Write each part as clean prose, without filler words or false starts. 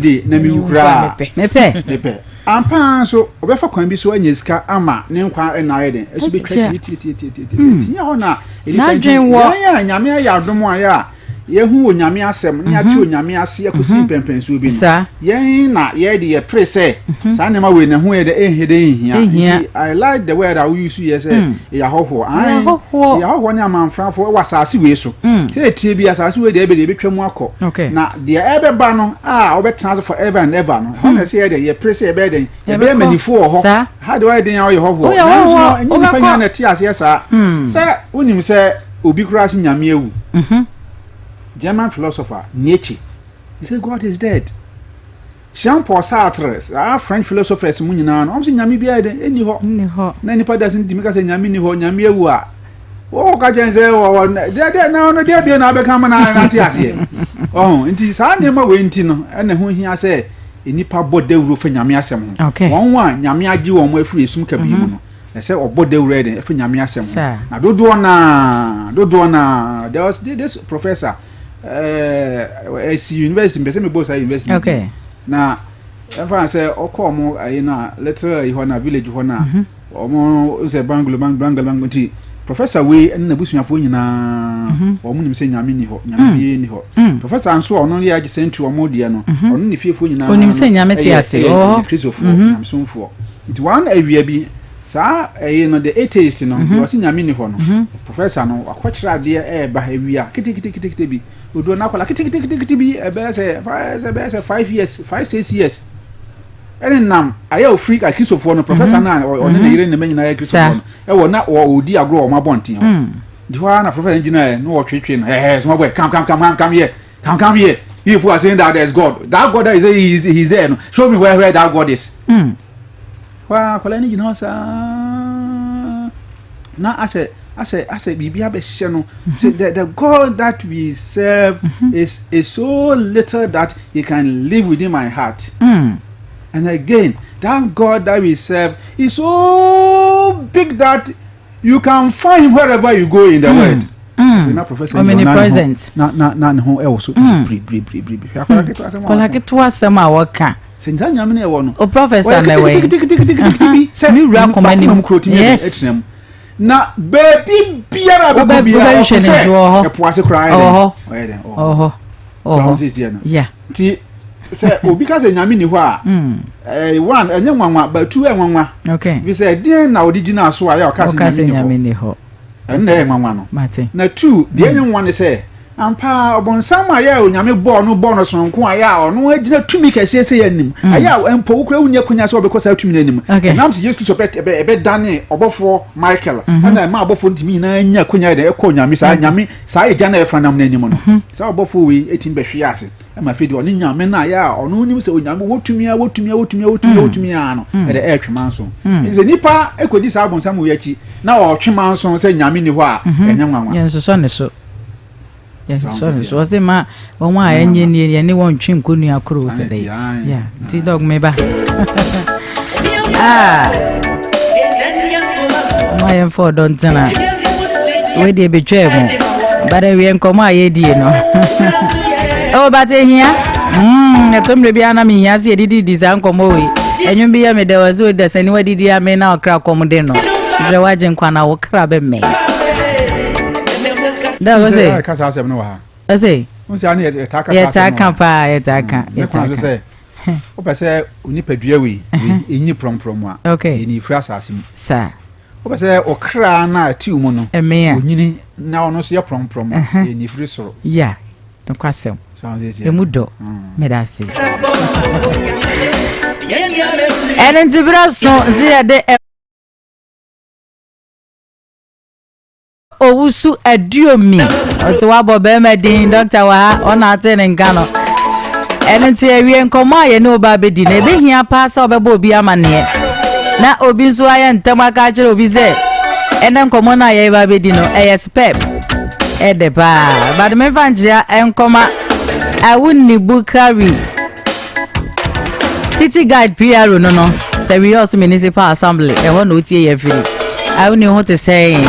De na mewu koraa mepɛ. Mepɛ ampa ara nso ɔbɛfa kwan bi so anya sika ama ne nkwa nna ayɛ den ɛso bɛtwa tiatiatiatiatia nti nyɛ hɔ na nnipa nti yɛn a Nyame ayɛ adom a yɛ a yɛhu Onyame asɛm ne yɛate Onyame ase akɔsi mpɛmpɛnsoɔ bi no yɛn na yɛde yɛpere sɛ saa nneɛma wei na ɛho yɛ dɛ ɛnhɛ dɛ nhia nti I like the word a wo use yɛ sɛ yɛ ahɔhoɔ ae yɛ ahɔhoɔ ne amanfrafoɔ wɔ asase wei so sɛ ɛtie bi asase wei deɛ ɛbɛ deɛ ɛbɛtwa mu akɔ na deɛ ɛbɛba no a wɔbɛtena so forever and ever no ɛhɔ na ɛsɛ yɛ dɛn yɛpere sɛ yɛbɛyɛ dɛn yɛbɛyɛ manifoɔ wɔ hɔ ha deɛ wɔyɛ den a wɔyɛ hɔhoɔ nanso no ɛnyɛ nipa nyinaa na ɛte aseɛ saa sɛ wonim sɛ obi koraa sɛ Nyame awu. German philosopher Nietzsche, he said God is dead. Jean Paul Sartre, saa French philosophers mu nyinaa no, wɔn sɛ Nyame biara dɛn ɛnni hɔ. Na nipa da sɛ ntumi ka sɛ Nyame nni hɔ, Nyame awu a, wɔwɔ ka kyɛn sɛ wɔwɔ deɛ deɛ na ɔno deɛ bie na abɛka ama na ate aseɛ. Ɔho nti saa nneɛma wei nti no ɛna ɛho hia sɛ nnipa bɔ dawuro fa Nyame asɛm ho. Wɔn a Nyame agye wɔn afiri esum kabii mu no, ɛsɛ ɔbɔ dawuro yɛ den ɛfa Nyame asɛm ho. Na dodoɔ naa dodoɔ naa there was this professor ɛɛ ɛsi university mpɛ sɛ mebɔ saa university okay. Na ɛmfa sɛ ɔkɔ ɔmo ayi na little ayi hɔ na village hɔ na ɔmo sɛ banglo banglo banglo nti professor wei ɛne n'abusuafoɔ nyinaa wɔn nim sɛ Nyame ni hɔ, Nyame biara ni hɔ. Professor nso a ɔno yɛ agye sɛntu ɔmo deɛ no, ɔno ne fiefoɔ nyinaa onim sɛ Nyame te ase, ɛyɛ Kristofoɔ, nyamesomfoɔ. Nti wɔn awia bi saa ɛyi no the atheist no deɛ ɔsi Nyame ni hɔ no, professor no wakɔkyerɛ adeɛ ɛɛba awia keteketekete bi, oduro n'akɔla keteketekete bi ɛbɛyɛ sɛ ɛbɛyɛ sɛ 5 years, 5, 6 years ɛne nam ayɛ ofiri akristofoɔ no, professor no a ɔne ne yere ne mma nyinaa yɛ Kristofoɔ no ɛwɔ na ɔdi agorɔ wɔ wɔn abɔnten hɔ. Nti hɔ ara na professor no gyina yɛ na ɔtwetwe no, "Ɛɛ, small boy, come, come, come, come, come here, come, come here. You people are saying that there is God. That God that is saying he is there no, show me where that God is." Hɔ ara akwadaa no gyina hɔ saa na asɛ biribi abɛhyɛ no sɛ the God that we serve is so little that he can live within my heart. And again, that God that we serve is so big that you can find him wherever you go in the world. Na professor Omnipresent. Na ne ho ɛwɔ so biri biri biri biri. Hwɛ akwadaa ketewa asɛm a Akwadaa wɔka. Ketewa asɛm a wɔka. Sɛ nsa Nyame no ɛwɔ no. O professor na ɛwɔ yi. Kitikitikitikiti bi sɛ Tumi wura akoma nim. mu kuro tumi ɛtena mu. Na beebi biara bɛkɔ biara Wobɛhwɛ ɔpɛ ne sɛ nso wɔ hɔ. ɛpo ase koraa Ɔwɔ hɔ. ɔyɛ dɛn ɔwɔ hɔ. Ɔwɔ hɔ. Sɛ Ɔwɔ ɔho hɔ. sisi yɛ no. Nti sɛ obi ka sɛ Nyame ni hɔ a, one, ɛnyɛ nwanwa, but two, ɛyɛ nwanwa. Bi sɛ deɛn na ɔde gyina so a yɛ ɔka Ɔka sɛ sɛ Nyame Nyame ni hɔ? ni hɔ. Ɛno na ɛyɛ nwanwa no. Mate. Na two, deɛ ɛnyɛ nwanwa ne sɛ ampa ɔbɔnsam a yɛ a Onyame bɔɔ no sononko a yɛ a ɔno agyina tumi kɛseɛ sɛ yɛ anim ɛyɛ a mpo wo koraa wonni akonya sɛ ɔbɛkɔ saa tumi no anim ɛnam sɛ Yesu Kristo ɛbɛdane ɔbɔfoɔ Michael ɛna ɛma abɔfoɔ no tumi nyinaa nya akonya yɛ dɛ ɛkɔ Onyame saa Nyame saa agya no a ɛfra nam no anim no. Saa ɔbɔfoɔ wei ɛtumi bɛhwe ase ɛma afei deɛ ɔne Nyame no a yɛ a ɔno nim sɛ Onyame wɔtumi a wɔtumi a wɔtumi a wɔtumi a wɔtumi a no ɛdɛ ɛretwe manso. Nti sɛ nipa ɛkɔdi saa abonsam wei akyi na ɔtwe manso sɛ Nyame ni hɔ a, ɛnyɛ nwanwa. Yɛnsosɔ ne so. Yɛnsosɔ ne so. Ɔse ma wɔn a ɛnyɛ nie yɛne wɔn ntwe nkonnua koro sɛ dɛ. Yeah. Nti dɔg meba. Ah. Ma yɛmfa ɔdɔ ntena. Wei deɛ bɛtwaa mu. But awie nkɔmmɔ a yɛdie no. Oh, but ehia. Ɛtɔ mmerɛ biara na mehia sɛ yɛdididi saa nkɔmmɔ wei. Ɛnwom bi yɛ me dɛ wɔ sɛ ɔda sɛ ne wadidi ame na ɔkra kɔm de no. Hwɛ wagye nkwa na wo kra bɛmmɛn. Dɛ wɔ sɛ Kasa asɛm no wɔ ha. Ɔsɛ N sɛ ane yɛtaa kasa yɛtaa asɛm no ka wɔ ha. paa, yɛtaa ka. Ne kwan Yɛtaa so ka. sɛ wopɛ sɛ onipadua wei ɛnyi prɔmprɔm a, ɛni firi asase mu. Wopɛ sɛ ɔkra no a ɛte wo mu no Ɛmee a. ɔnyini na ɔno nso yɛ prɔmprɔm a, ɛni firi soro. Ya nokwasɛm. Saa nso ɛsi Emu dɔ. Meda ase. Ɛno nti berɛ so sɛ yɛde Owusu Aduomi ɔsɛ wabɔ bɛrima din dɔkta wɔ ha ɔna ate ne nka no. Ɛno nti awie nkɔmmɔ a yɛne wo ba bɛdi no, ɛbɛhia paa sɛ wobɛbɔ obi amanneɛ na obi nso ayɛ ntɛm aka akyerɛ obi sɛ ɛnɛ nkɔmmɔ no a yɛba bɛdi no ɛyɛ spep ɛdɛ paa. But memfa nkyea nkɔma Awuni Bukari, City Guide PRO no sɛ Riyos Municipal Assembly ɛhɔ na otie yɛ firi. Awuni ho te sɛn?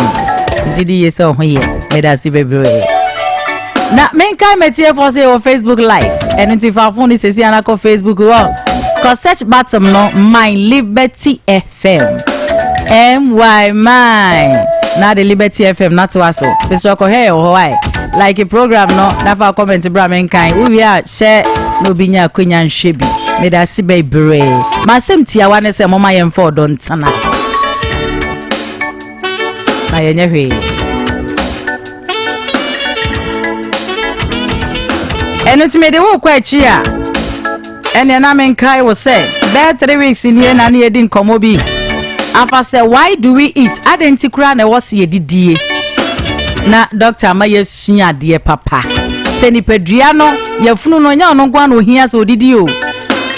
Gyidi yie sɛ ɔho yɛ. Meda ase bebree. Na menkae matiefoɔ sɛ yɛwɔ Facebook live. Ɛno nti fa phone no sɛsi ana kɔ Facebook hɔ. Kɔ search button no My Liberty FM. My my. Na de Liberty FM na toa so. Mesrɛ kɔhwɛ yɛ wɔ hɔ ae. Like program no na fa comment bra menkan. Wowie a hyɛ na obi nya akonya nhwɛ bi. Meda ase bebree. M'asɛm tiawa ne sɛ momma yɛmfa ɔdɔ ntena. Na yɛnyɛ hwee. Ɛno nti mede wo kɔ akyi a ɛneɛ na menkae wo sɛ bɛyɛ 3 weeks nie na ne yɛdi nkɔmmɔ bi afa sɛ why do we eat adɛn nti koraa na ɛwɔ sɛ yɛdidie na dɔkta ama yɛasua adeɛ papa sɛ nipadua no yɛfunu no ɛnyɛ ɔno nko ara na ohia sɛ odidi o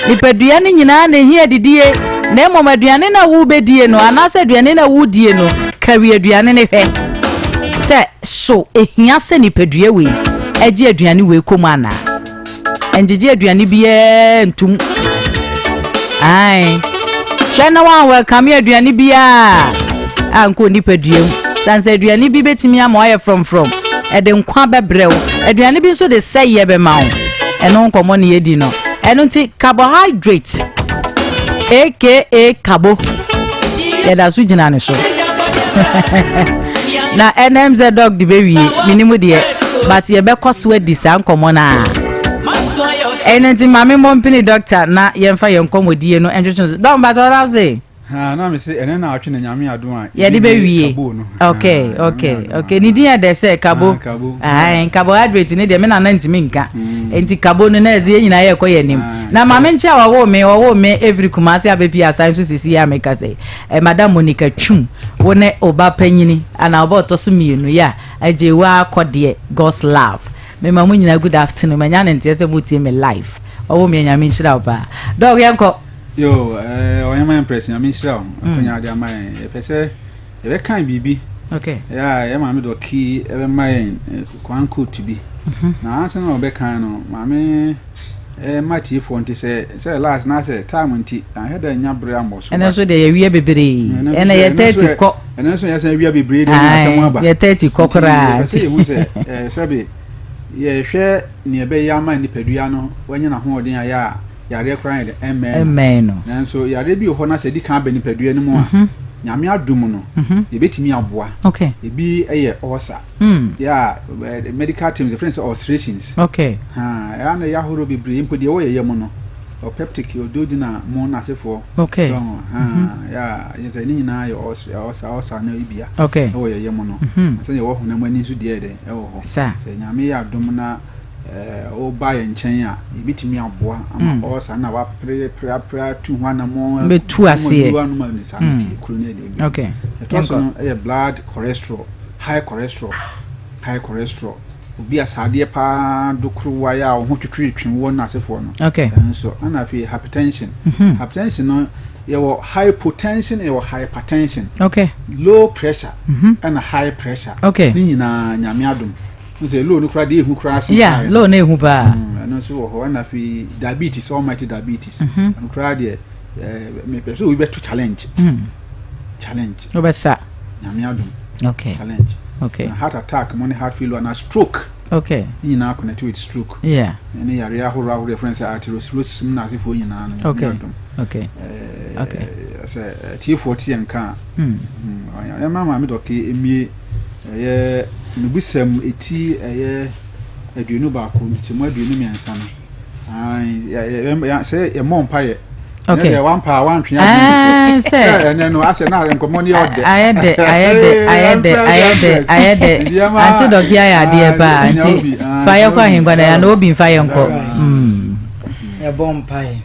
nipadua no nyinaa na ehia didie na mmom aduane no a wobɛdie no anaasɛ aduane no a wodie no kari aduane no hwɛ sɛ so ehia sɛ nipadua wei agye aduane wei kɔ mu anaa ngyegye aduane biara ntum ae hwɛ na wɔn wɛlkame aduane biara a nkɔ nipadua mu sansa aduane bi bɛtumi ama wayɛ frɔmfrɔm ɛde nkwa bɛbrɛ wo aduane bi nso de sɛyɛ bɛma wo ɛno nkɔmmɔ ne yɛdi no ɛno nti carbohydrate aka cabo yɛda so gyina ne so na ɛnam sɛ dɔg de bɛwie menim deɛ but yɛbɛkɔ so adi saa nkɔmmɔ no a ɛno nti maame mmɔ mpini dɔkta na yɛmfa yɛn nkɔmmɔdie no ntwetwe so dɔg mpatɛ ɔda se Ha, na me se ɛnɛ na atwe na nyame adom a yɛde bɛwie ok ok ok ne din yɛ dɛ sɛ kabo ah, carbohydrate ne deɛ me nana ntumi nka mm. nti kabo no na ɛdze yɛn nyinaa yɛkɔ yɛn anim ah, na maame nkyɛn a wɔwɔ me wɔwɔ me every kumase abɛpie asan so sisi yɛ ameka sɛ eh, madam monica twum wo ne ɔba panyini anaa ɔba ɔtɔ so mmienu yɛ a agye wa akɔ deɛ god's love mema mo nyinaa good afternoon manya ne nteɛ sɛ motie me live ɔwɔ me anyame nhyira wo paa dɔg yɛnkɔ Yo, eh, Ɔhema Empress, Nyame nhyira wo. Mm. Akonya ade ama yɛn. Yɛpɛ sɛ yɛbɛkan biribi. Okay. Yeah, yɛ maame dɔki ɛbɛma yɛn eh, kwan coat bi. Mm-hmm. Na ansa na ɔbɛkan no, maame eh, ma tiefoɔ nti sɛ sɛ last na sɛ time nti ahwɛ dɛ nya bere ammɔ so. Ɛno nso deɛ yɛwia bebree. Ɛna yɛ 30 kɔ. Ɛno nso yɛsɛ wia bebree deɛ asɛm aba. Yɛ 30 kɔ koraa. Nti yɛpɛ sɛ yɛhu sɛ eh, sɛbe yɛhwɛ nea ɛbɛyɛ ama nipadua no wanya n'ahoɔden ayɛ a yareɛ koraa yɛ dɛ ɛmmɛn no. Nanso yareɛ bi wɔ hɔ na sɛ ɛdi kan aba nipadua no mu a, mhm. Nyame adom no, mhm. yɛbɛtumi aboa. Ebi yɛ ulcer. Mm. Yɛ a medical terms yɛfrɛ no sɛ ulcerations. Okay. Ha, ɛyɛ na ɛyɛ ahorow bebree mpo deɛ ɛwɔ yɛyɛ mu no. Peptic, duodenal mu n'asefoɔ. Okay. So, ha, mm-hmm. yɛ a yɛ sɛ ne nyinaa yɛ ulcer, ulcer, ulcer no ebia. Okay. Ɛwɔ yɛyɛ mu no. Sɛ yɛwɔ honam ani nso deɛ yɛ dɛ ɛwɔ hɔ. Sɛ Nyame yɛ adom na Woba yɛn nkyɛn a, yɛbɛtumi aboa ama mm. ɔsa na waprepreapre atu ho anammɔn. Bɛtu aseɛ. Anum a ne saa no ti kuro no ɛde bi. Okay. Ɛtɔ so no ɛyɛ blood cholesterol, high cholesterol, high cholesterol. Obi a saadeɛ paa dokorowa yɛ a wɔn ho twitwiritwi wɔ n'asefoɔ no. Okay. Ɛnso ɛna afei hypertension. Mm-hmm. Hypertension no yɛwɔ hypotension yɛwɔ hypertension. Okay. Low pressure mm-hmm. ɛna high pressure. Okay. Ne nyinaa nyame adom. N sɛ low no koraa deɛ ehu koraa sen yeah low no ehu paa mm, ɛno nso wɔ hɔ ɛna afei diabetes almighty diabetes mhm. ɛno koraa deɛ ɛɛ mepɛ sɛ obi bɛto challenge mm. challenge wobɛsa nyame adom okay challenge okay na heart attack mo ne heart failure na stroke okay ne nyinaa connect with stroke yeah ɛne yareɛ ahorow ahorow yɛfrɛ no sɛ arteriosclerosis mu na asefoɔ nyinaa no nyame okay adom okay ɛɛ okay sɛ tiefoɔ te yɛn ka a mm. ɛma maame dɔke emie Ɛyɛ Mmebusɛm eti ɛyɛ 21 nkyɛmu 23 no. Sɛ yɛmmɔ mpaeɛ. Okay. Ɛnɛ wampa a wantwe adwene. Sɛ. Ɛnɛ no asɛ na nkɔmmɔ no yɛ ɔdɛ. Ayɛ dɛ ayɛ dɛ ayɛ dɛ ayɛ dɛ ayɛ dɛ. Ante dɔki ayɛ adeɛ paa nti fa yɛ kɔ ahengua na yɛn obi nfa yɛ nkɔ. Yɛbɔ mpaeɛ.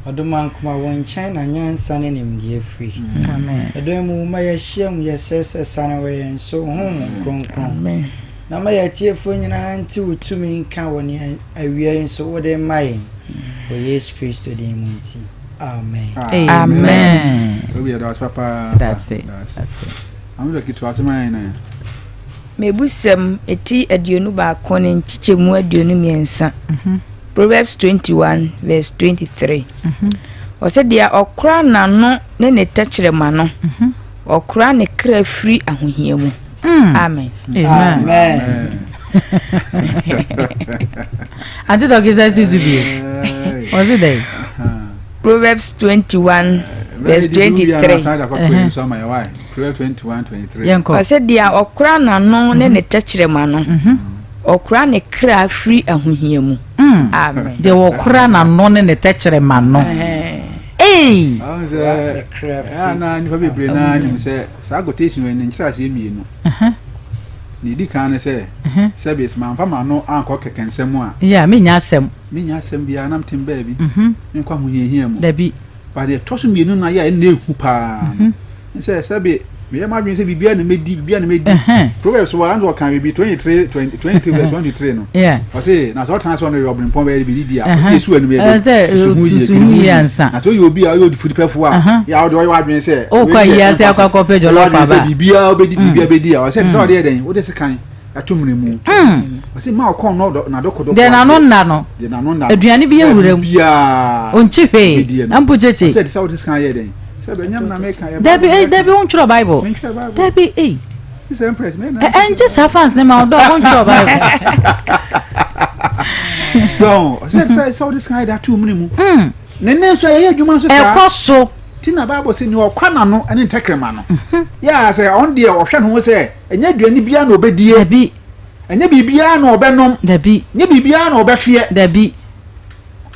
Ɔdomankoma, wo nkyɛn na nyansa ne nimdeɛ firi. Ɛdɔn mu ma yɛahyia mu, yɛsrɛ sɛ sane wɔ yɛn so, Honhom Kronkron. Na ma yɛn atiefoɔ nyinaa nte wo tumi nka wɔ nea awia yi nso wode ma yɛn. Wɔ Yesu Kristo din mu nti, amen. Amen. Obi yɛ dase papa. Dase. Dase. Ame dɔ ketewa asɛm ayɛ na. Mebusɛm eti 21 ne nkyekyɛmu 23. Proverbs 21 verse 23. Ɔsɛ deɛ ɔkora n'ano ne ne tɛkyerɛma no, ɔkora ne kra firi ahohia mu. Mm. Amen. Amen. Amen. Ante dɔki sɛ si so bie. Ɔsi dɛ. Proverbs 21 verse 23. Ɔsɛ deɛ ɔkora n'ano ne ne tɛkyerɛma no, ɔkora ne kra firi ahohia mu. Amen. Deɛ ɔkora n'ano ne ne tɛkyerɛma no. Ee. Na nipa bebree naa nim sɛ saa quotation wɔ ne nkyerɛaseɛ mmienu. Nea edi kan ne sɛ, sɛbe sɛ mamfa m'ano ankɔ kɛkɛ nsɛm a. Yeah, mennya asɛm. Mennya asɛm biara na metem baabi. Menkɔ ahohiahia mu. Dabi. But deɛ ɛtɔ so mmienu na yɛ a ɛnna ehu paa no. Ne sɛ sɛbe meyɛ m'adwene sɛ biribiara na medi, biribiara na medi. Proverbs wɔ ano ɔka biribi 23 23 verse 23 no. Ɔse na sɛ ɔtena ase ɔno yɛ ɔbrempɔn bɛyɛ de bɛdidi a, ɔse yɛsu anim yɛ de susu ho yie ansa. Na sɛ ɔyɛ obi a ɔyɛ odifudepɛfoɔ a, yɛ a ɔde ɔyɛ w'adwene sɛ wokɔ ayi ase akɔ akɔpɛ jɔlɔf aba. Sɛ biribiara wobɛdi biribiara bɛdi a, ɔsɛ sɛ ɔde yɛ dɛn wode sekan ato mmiri mu. Ɔse ma ɔkɔn no n'adɔkɔdɔkɔ. Deɛ n'ano nna no. Deɛ n'ano nna no. Aduane bi awura mu. Biribiara. Ɔnkyi hwee. Mpo kyekye. Ɔsɛ sɛ wode sekan yɛ dɛn. Sɛ bɛnyam na meka yɛ. Dabi eh dabi wontwerɛ Bible. Mentwerɛ Bible. Dabi eh. Sɛ Empress me na. Ɛngye saa fans ne ma ɔdɔ wontwerɛ Bible. So ɔsɛ sɛ sɛ wode sekan yɛ de ato mmiri mu. Ne nne nso ɛyɛ adwuma nso saa. Ɛkɔ so. Ti na Bible sɛ nea ɔkwa n'ano ne ntɛkrɛma no. Yɛ a sɛ ɔno deɛ ɔhwɛ ne ho sɛ ɛnyɛ aduane biara na ɔbɛdie. Dabi. Ɛnyɛ biribiara na ɔbɛnom. Dabi. Ɛnyɛ biribiara na ɔbɛfeɛ. Dabi.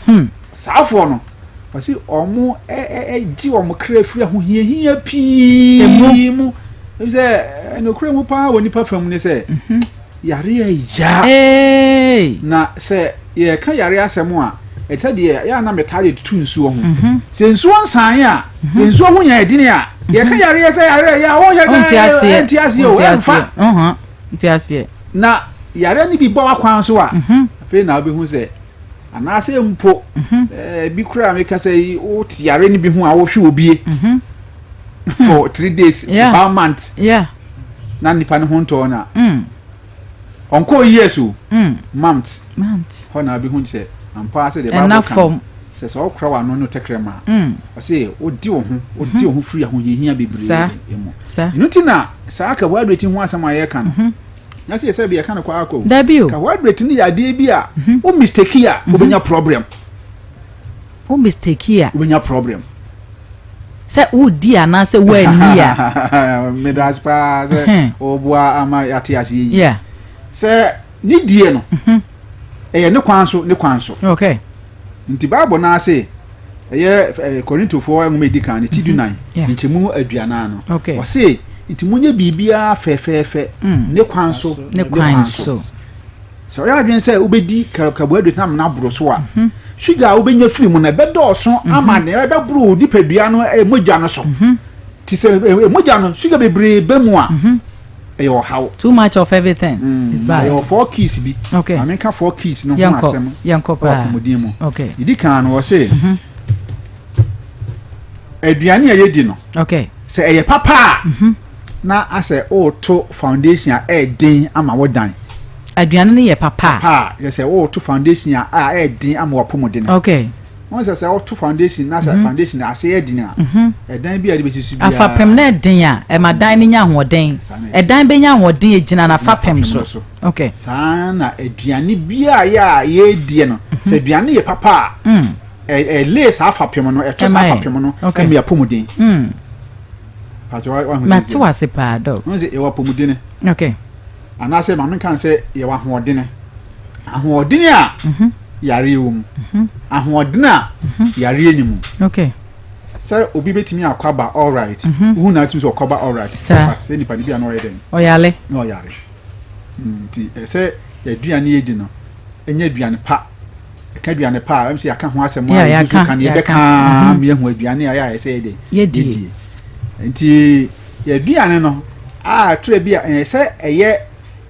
Hmm. Saafoɔ no, ɔsi wɔn gye wɔn kra firi ahohiahia pii mu. Sɛ nokorɛ mu paa wɔ nipa fam ne sɛ mhm. yareɛ ya. Na sɛ yɛka yare asɛm a ɛte sɛ deɛ yɛ ana metaa de tutu nsuo ho mhm. sɛ nsuo nsan a mhm. nsuo ho yɛ ɛdene a yɛka yareɛ sɛ yareɛ yɛ a wɔhwɛ dan ɛnti aseɛ o ɛnfa nti aseɛ na yareɛ no bi bɔ w'akwan so a afei na wobɛhu sɛ anaasɛ mpo bi koraa meka sɛ wote yare no bi ho a wohwe obie for 3 days, one month na nipa no ho ntɔɔ no a mm. Ɔnkɔɔ years o, months. Months. Hɔ na wobɛhu sɛ ampa ara sɛ deɛ Bible ka no, sɛ sɛ wokora w'ano ne wo tɛkrɛma a, mm. ɔse wode wo ho, wode mhm. wo ho firi ahohiahia bebree mu. Ɛno nti na saa carbohydrate ho asɛm a yɛka no, mhm. na sɛ yɛsɛ bi yɛka no kɔ akɔ. Dabi o. Carbohydrate no yɛ adeɛ bi a mhm. wo mistake a wobɛnya problem. Wo mistake a. Wobɛnya problem. Sɛ wodi anaasɛ woanni a. Meda ase paa sɛ woboa ama yɛate aseɛ yi. Sɛ ne die no, mhm. ɛyɛ ne kwan so ne kwan so. Okay. Nti Bible no ase ɛyɛ Korintofoɔ nwoma edi kan ne ti mhm. 14 nkyɛmu 40 no. Ɔse nti monyɛ biribiara fɛfɛɛfɛ mm. ne kwan so ne kwan so. Sɛ ɔyɛ adwene sɛ wobɛdi carbohydrate no amena aboro so a, mhm. sugar a wobɛnya firi mu no ɛbɛdɔɔso mhm. ama ne ɛbɛboro wo nipadua no eh, mogya no so. Mhm. Ti sɛ eh, eh, mogya no sugar bebree bɛ mu a ɛyɛ ɔhaw. Too much of everything mm, is bad. Ɛyɛ four keys bi. Okay. Maame nka four keys no ho asɛm. Yɛnkɔ paa. Wɔ apɔmuden mu. Okay. Yɛdi kan no wɔ se. Aduane a yɛdi no. Okay. Sɛ ɛyɛ papa a. Na asɛ woreto foundation a ɛyɛ den ama wo dan. Aduane no yɛ papa a. Papa a, yɛ sɛ woreto foundation a ɛyɛ den ama w'apɔmuden. Okay. Wɔn sɛ sɛ woto foundation na sɛ mhm. foundation ase yɛ den a, mhm. ɛdan bi a yɛde bɛsisi biara. Afapem na ɛden a, ɛma dan no nya ahoɔden. Ɛdan bɛnya ahoɔden egyina n'afapem so. Okay. Saa na aduane bi a yɛ a yɛredie no, mhm. sɛ aduane yɛ papa a, mm. ɛlee saa afapem no, ɛto saa afapem no, ɛma yɛ apɔmuden. Mm. Mate wase paa dɔk. Wɔn sɛ yɛwɔ apɔmudene. Okay. Anaasɛ maame nka sɛ yɛwɔ ahoɔdene. Ahoɔdene a mhm. yareɛ wɔ mu. Mhm. Ahoɔdene a mhm. yareɛ ni mu. Okay. Sɛ obi betumi akɔ aba all right. Wohu na atumi sɛ ɔkɔ aba all right. Saa. Sɛ nipa no bi a na ɔyɛ dɛn. Ɔyare. Na ɔyare. Mm, nti ɛsɛ aduane yɛ di no ɛnyɛ aduane pa. Ɛka aduane pa a, ɛm sɛ yɛaka ho asɛm a yɛgu so ka no yɛbɛka mhm. ma yɛahu aduane a yɛ a ɛsɛ yɛde yɛdie. Nti yɛaduane no a twerɛ bi a ɛyɛ sɛ ɛyɛ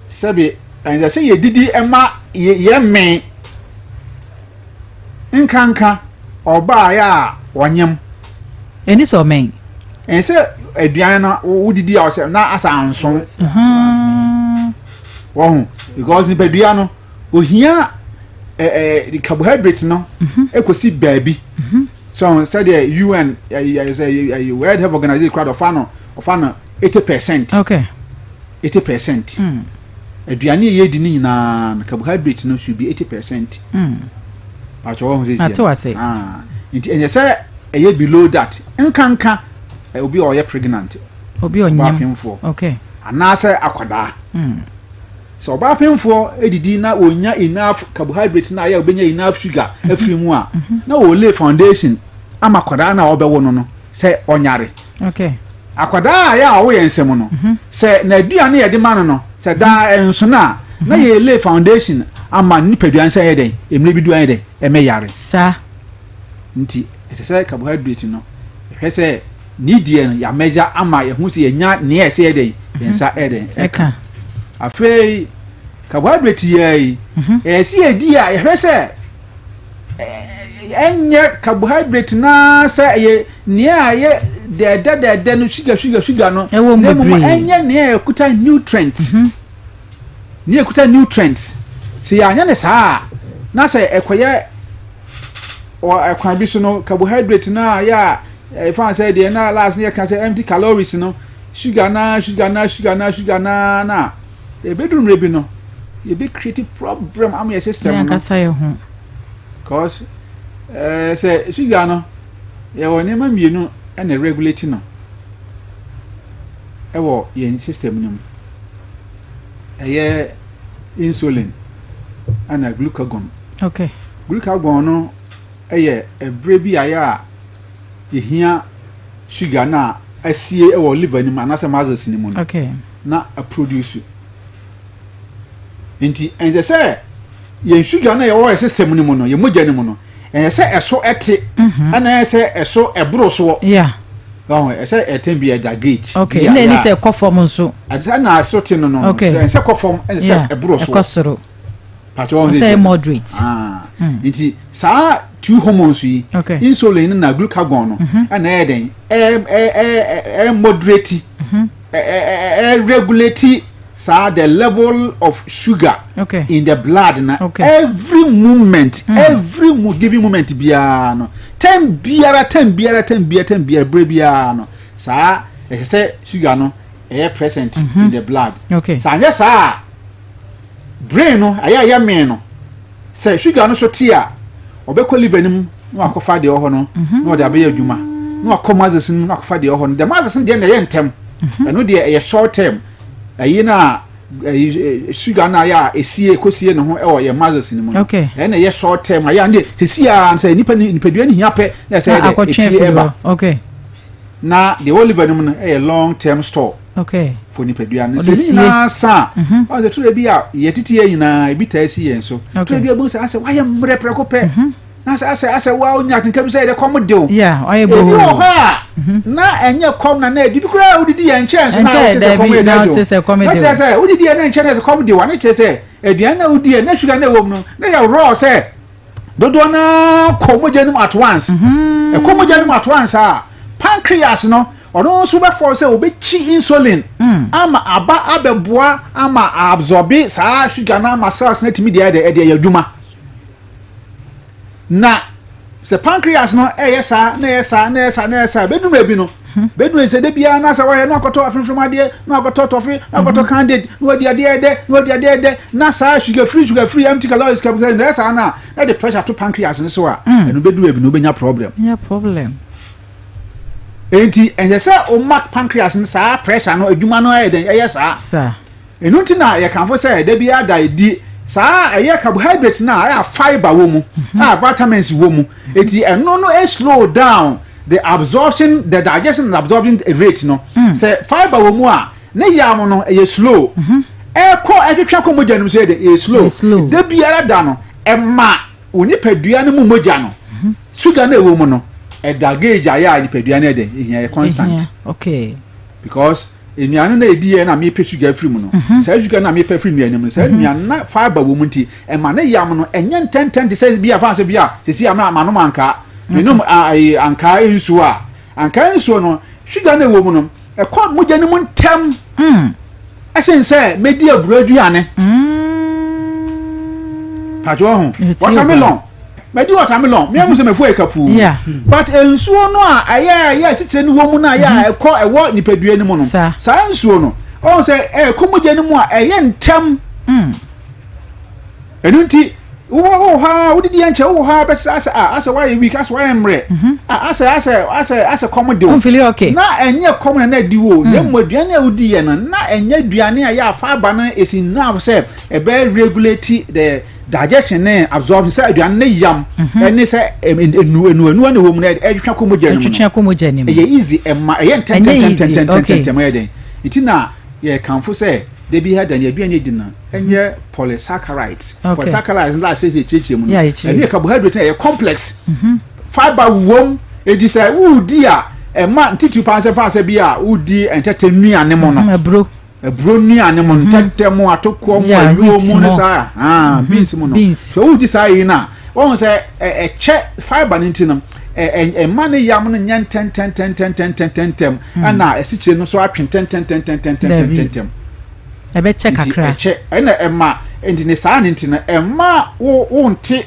sɛbe ɛsɛ sɛ yɛdidi ɛma yɛmmee nkanka ɔbaa yɛ a ɔnyem. Ɛni sɛ ɔmɛn. Ɛsɛ sɛ aduane no wodidi a ɔsɛ na asa anso. Mhm. Wɔho because nipadua no. ohia ɛɛ eh, carbohydrate no mhm. ekosi baabi mhm. so sɛdeɛ un ɛyɛ sɛ ɛyɛ world health organization kura do ɔfa no ɔfa no 80%. Okay. 80%. Mm. Aduane a yɛdi no nyinaa no, carbohydrate no should be 80%. Pakyɛ wɔn sɛ Ate wase. Ah, nti ɛnyɛ sɛ ɛyɛ below that. Nkanka obi a ɔyɛ pregnant. Obi a ɔnyem. Ɔbaa Okay. Anaasɛ akwadaa. Sɛ ɔbaa pemfoɔ didi na ɔnya enough carbohydrate na ayɛ ɔbɛnya enough sugar afiri mu a, na ɔlay foundation ama akwadaa na ɔbɛwo no no sɛ ɔnyare. Akwadaa a yɛ a ɔwɔ yɛn nsam no, sɛ n'aduane yɛde ma no no sɛ daa nso no a, na yɛ lay foundation ama nipadua no sɛ ɛyɛ dɛn, mmerɛ bi du ayɛ dɛn, ɛmɛyare. Saa. Nti ɛsɛ sɛ carbohydrate no, ɛhwɛ sɛ ne deɛ no yɛamɛgya ama yɛho sɛ yɛnya nea ɛsɛ yɛ dɛn, yɛn nsa ɛyɛ dɛn, ɛka. Afei carbohydrate yɛ yi, ɛyɛ sɛ yɛdi a yɛhwɛ sɛ ɛnyɛ carbohydrate naa sɛ ɛyɛ nea a ɛyɛ dɛɛdɛ dɛɛdɛ no, sugar sugar sugar no, ɛwɔ mu na mmom bebree. Ɛnyɛ nea ɛkuta nutrient, nea ɛkuta nutrient. Sɛ yɛanyɛ ne saa a, na sɛ ɛkɔyɛ wɔ ɛkwan bi so no, carbohydrate na yɛ a ɛfa sɛ deɛ na last no yɛka sɛ empty calories no, sugar na sugar na sugar na sugar na na ebeduru mmerɛ bi no, yɛbɛ create problem ama yɛ system Ne no. ankasa yɛ ho. Cause sɛ sugar no, yɛwɔ nneɛma mmienu ɛna regulate no ɛwɔ yɛn system no mu. Ɛyɛ insulin ɛna glucagon. Glucagon no ɛyɛ ɛberɛ bi a yɛ a yɛhia sugar no a asie ɛwɔ liver no mu anaasɛ muscles no mu no na aproduce. Nti ɛnsɛ sɛ yɛn sugar no a yɛwɔ yɛ system no mu no, yɛn mogya no mu no, ɛnsɛ sɛ ɛso ɛte ɛna ɛyɛ sɛ ɛso ɛboro soɔ. Ɔhɔn, ɛsɛ ɛtɛn bi ɛda gauge bi a Na ɛni yɛ a- sɛ ɛkɔ fam nso. Ɛsɛ na ɛso te no, sɛ ɛnsɛ kɔ fam, ɛnsɛ sɛ ɛboro Ɛkɔ soɔ. soro. Pàtó wɔn sɛ ɛyɛ moderate. Ah. Nti saa two hormones yi, insulin na glucagon no, ɛna ɛyɛ dɛn, ɛ ɛ ɛ ɛ moderate, ɛ ɛ ɛ regulate saa the level of sugar in the blood na every moment, every given moment biara no, time biara, time biara, time biara, time biara, bere biara no, saa ɛsɛ sɛ sugar no ɛyɛ present in the blood. Saa anyɛ saa a, brain no ɛyɛ ɛyɛ mee no sɛ sugar no so te a, ɔbɛkɔ liver no mu na wakɔfa deɛ ɛwɔ hɔ no na ɔde abɛyɛ adwuma, na wakɔ muscles no mu na wakɔfa deɛ ɛwɔ hɔ no. The muscles no deɛ na ɛyɛ ntɛm, ɛno deɛ ɛyɛ short term. Ɛyi na ɛyi sugar no a yɛ a esie ekosie ne ho ɛwɔ yɛ muscles no mu no, ɛyɛ na ɛyɛ short term. Ayɛ a ne sisi a sɛ nipa ni nipadua no hia pɛ na ɛsɛ Na yɛ dɛ akɔtwe epie afiri ɛba hɔ. Na deɛ ɛwɔ liver no mu no ɛyɛ long term store for nipadua no. Ɔde Sɛ ne sie. nyinaa sa a, ɔn sɛ turo bi a yɛtete yɛ nyinaa ebi taa si yɛn so. Turo bi a ebi sɛ asɛ wayɛ mmerɛ prɛko pɛ na asɛ wa onya atenka bi sɛ yɛde kɔm de o. Yeah, ɔyɛ Ebi wɔ bohoo. hɔ a na ɛnyɛ kɔm na ɛdidi koraa wodidi yɛn nkyɛn so na Ɛnkyɛn, wote sɛ kɔm dabi, yɛ na dɛ wote sɛ kɔm na de kyerɛ o. sɛ wodidi yɛn na nkyɛn na sɛ kɔm de wa ne kyerɛ sɛ aduane na wodi yɛ na sugar na ɛwɔ mu no na yɛ raw sɛ dodoɔ naa kɔ mogya no mu at once. Ɛkɔ mogya no mu at once a, pancreas no ɔno nso bɛfɔ sɛ obɛkyi insulin ama aba abɛboa ama absorb saa sugar no ama cells no atumi deɛ ɛde ɛde ɛyɛ adwuma. Na sɛ pancreas no ɛyɛ saa na ɛyɛ saa na ɛyɛ saa na ɛyɛ saa, bɛduru ebi no, bɛduru sɛ de biara na sɛ wɔyɛ na akɔtɔ afenfem adeɛ na akɔtɔ tɔfe na akɔtɔ candid na wadi adeɛ ɛdɛ na wadi adeɛ ɛdɛ na saa sugar free, sugar free, empty calories kapita na ɛyɛ saa na na de pressure to pancreas no so a, ɛno bɛduru ebi no wobɛnya problem. Yeah, problem. Enti ɛnsɛ sɛ ɔma pancreas no saa pressure no adwuma no ɛyɛ dɛn, ɛyɛ saa. Saa. Ɛno nti na yɛkamfo sɛ da bi ada di saa ɛyɛ carbohydrate no a ɛyɛ fibre wɔ mu a vitamins wɔ mu. Eti ɛno no ɛ slow down the absorption, the digestion and absorption rate no. Sɛ fibre wɔ mu a, ne yam no ɛyɛ slow, ɛkɔ ɛtwitwa kɔ mogya no mu so yɛ de ɛyɛ slow. Ɛyɛ slow. Da biara da no ɛma onipadua no mu mogya no sugar no ɛwɔ mu no ɛda gauge ayɛ a nipadua no ɛdɛ ehia yɛ constant. Ehia. Because nnuane na edi yɛ na mepɛ sugar firi mu no, saa sugar na mepɛ firi nnuane mu no, saa nnuane na fibre wɔ mu nti ɛma ne yam no ɛnyɛ ntɛntɛn te sɛ bi a fa sɛ bi a sisi ama ama nom ankaa, menom ayi ankaa nsuo a, ankaa nsuo no sugar na ɛwɔ mu no ɛkɔ mogya no mu ntɛm ɛsen sɛ medi aburo aduane. Pàtó ɔho Ɛti watermelon, mɛdi watermelon mi amu sɛ mɛfu ayɛ kapuu, but nsuo no a ɛyɛ ɛyɛ asikyire no wɔ mu no a ɛyɛ a ɛkɔ ɛwɔ nipadua no mu no, Saa. saa nsuo no ɔho sɛ ɛkɔ mogya no mu a ɛyɛ ntɛm. Ɛno nti wowɔ wɔ hɔ a wodidi nkyɛ wowɔ hɔ a bɛsɛ asɛ a asɛ woayɛ weak, asɛ woayɛ mmerɛ, asɛ asɛ asɛ asɛ kɔm de wo. Womfili okay. Na ɛnyɛ kɔm na na adi wo, na mmom aduane a wodi yɛ no na ɛnyɛ aduane a yɛ a fiber no is enough sɛ ɛbɛ regulate the digestion ne absorption, sɛ aduane ne yam ɛne sɛ enu enu enu na ɛwɔ mu no ɛtwitwa kɔ mogya no mu no. Ɛtwitwa kɔ mogya no mu. Ɛyɛ easy, ɛma ɛyɛ Ɛnyɛ easy, okay. ntɛntɛntɛntɛntɛntɛm ɛyɛ den. Nti na yɛkamfo sɛ da bi ha da ne aduane adi no ɛnyɛ polysaccharides. Polysaccharides no sɛ sɛ kyerɛkyerɛ mu no, ɛno yɛ carbohydrate na ɛyɛ complex, fiber wom. Eti sɛ wodi a, ɛma ntitiri paa sɛ fa sɛ bi a wodi ntɛtɛ nnuane mu no, aburo aburo nnuane mu, ntɛtɛ mu, atokoɔ mu, ayuo mu ne saa beans mu no. Sɛ wodi saa yi na wɔn sɛ ɛkyɛ fiber no nti no, ɛma ne yam no nyɛ ntɛntɛntɛntɛntɛntɛntɛm, ɛna asikyire no so atwe ntɛntɛntɛntɛntɛntɛntɛm. Ɛbɛkyɛ kakra. Nti ɛkyɛ, ɛna ɛma nti ne saa ne nti no ɛma wo wonte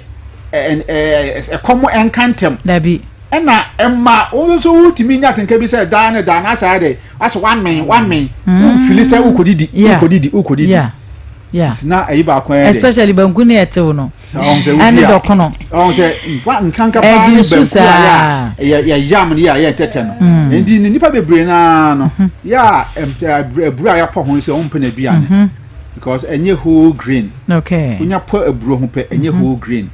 ɛkɔm ɛnka ntɛm. Dabi. Ɛna ɛma wo nso wotumi nya atenka bi sɛ daa ne daa na asɛ ayɛ dɛ asɛ wamen wamen, womfili sɛ wokɔdidi wokɔdidi wokɔdidi. Yeah. Na ɛyi baako ɛyɛ dɛ. Especially banku ne ɛtew no. Ɛne dɔkono. Ɔn sɛ nfa nkanka paa ne banku a yɛ yɛ yam ne yɛ a yɛ ntɛtɛ no. Nti ne nipa bebree naa no yɛ a aburo a yɛapɔ ho sɛ wɔn mpɛ n'aduane. Because ɛnyɛ whole grain. Okay. Wonya pɔ aburo ho pɛ, ɛnyɛ whole grain.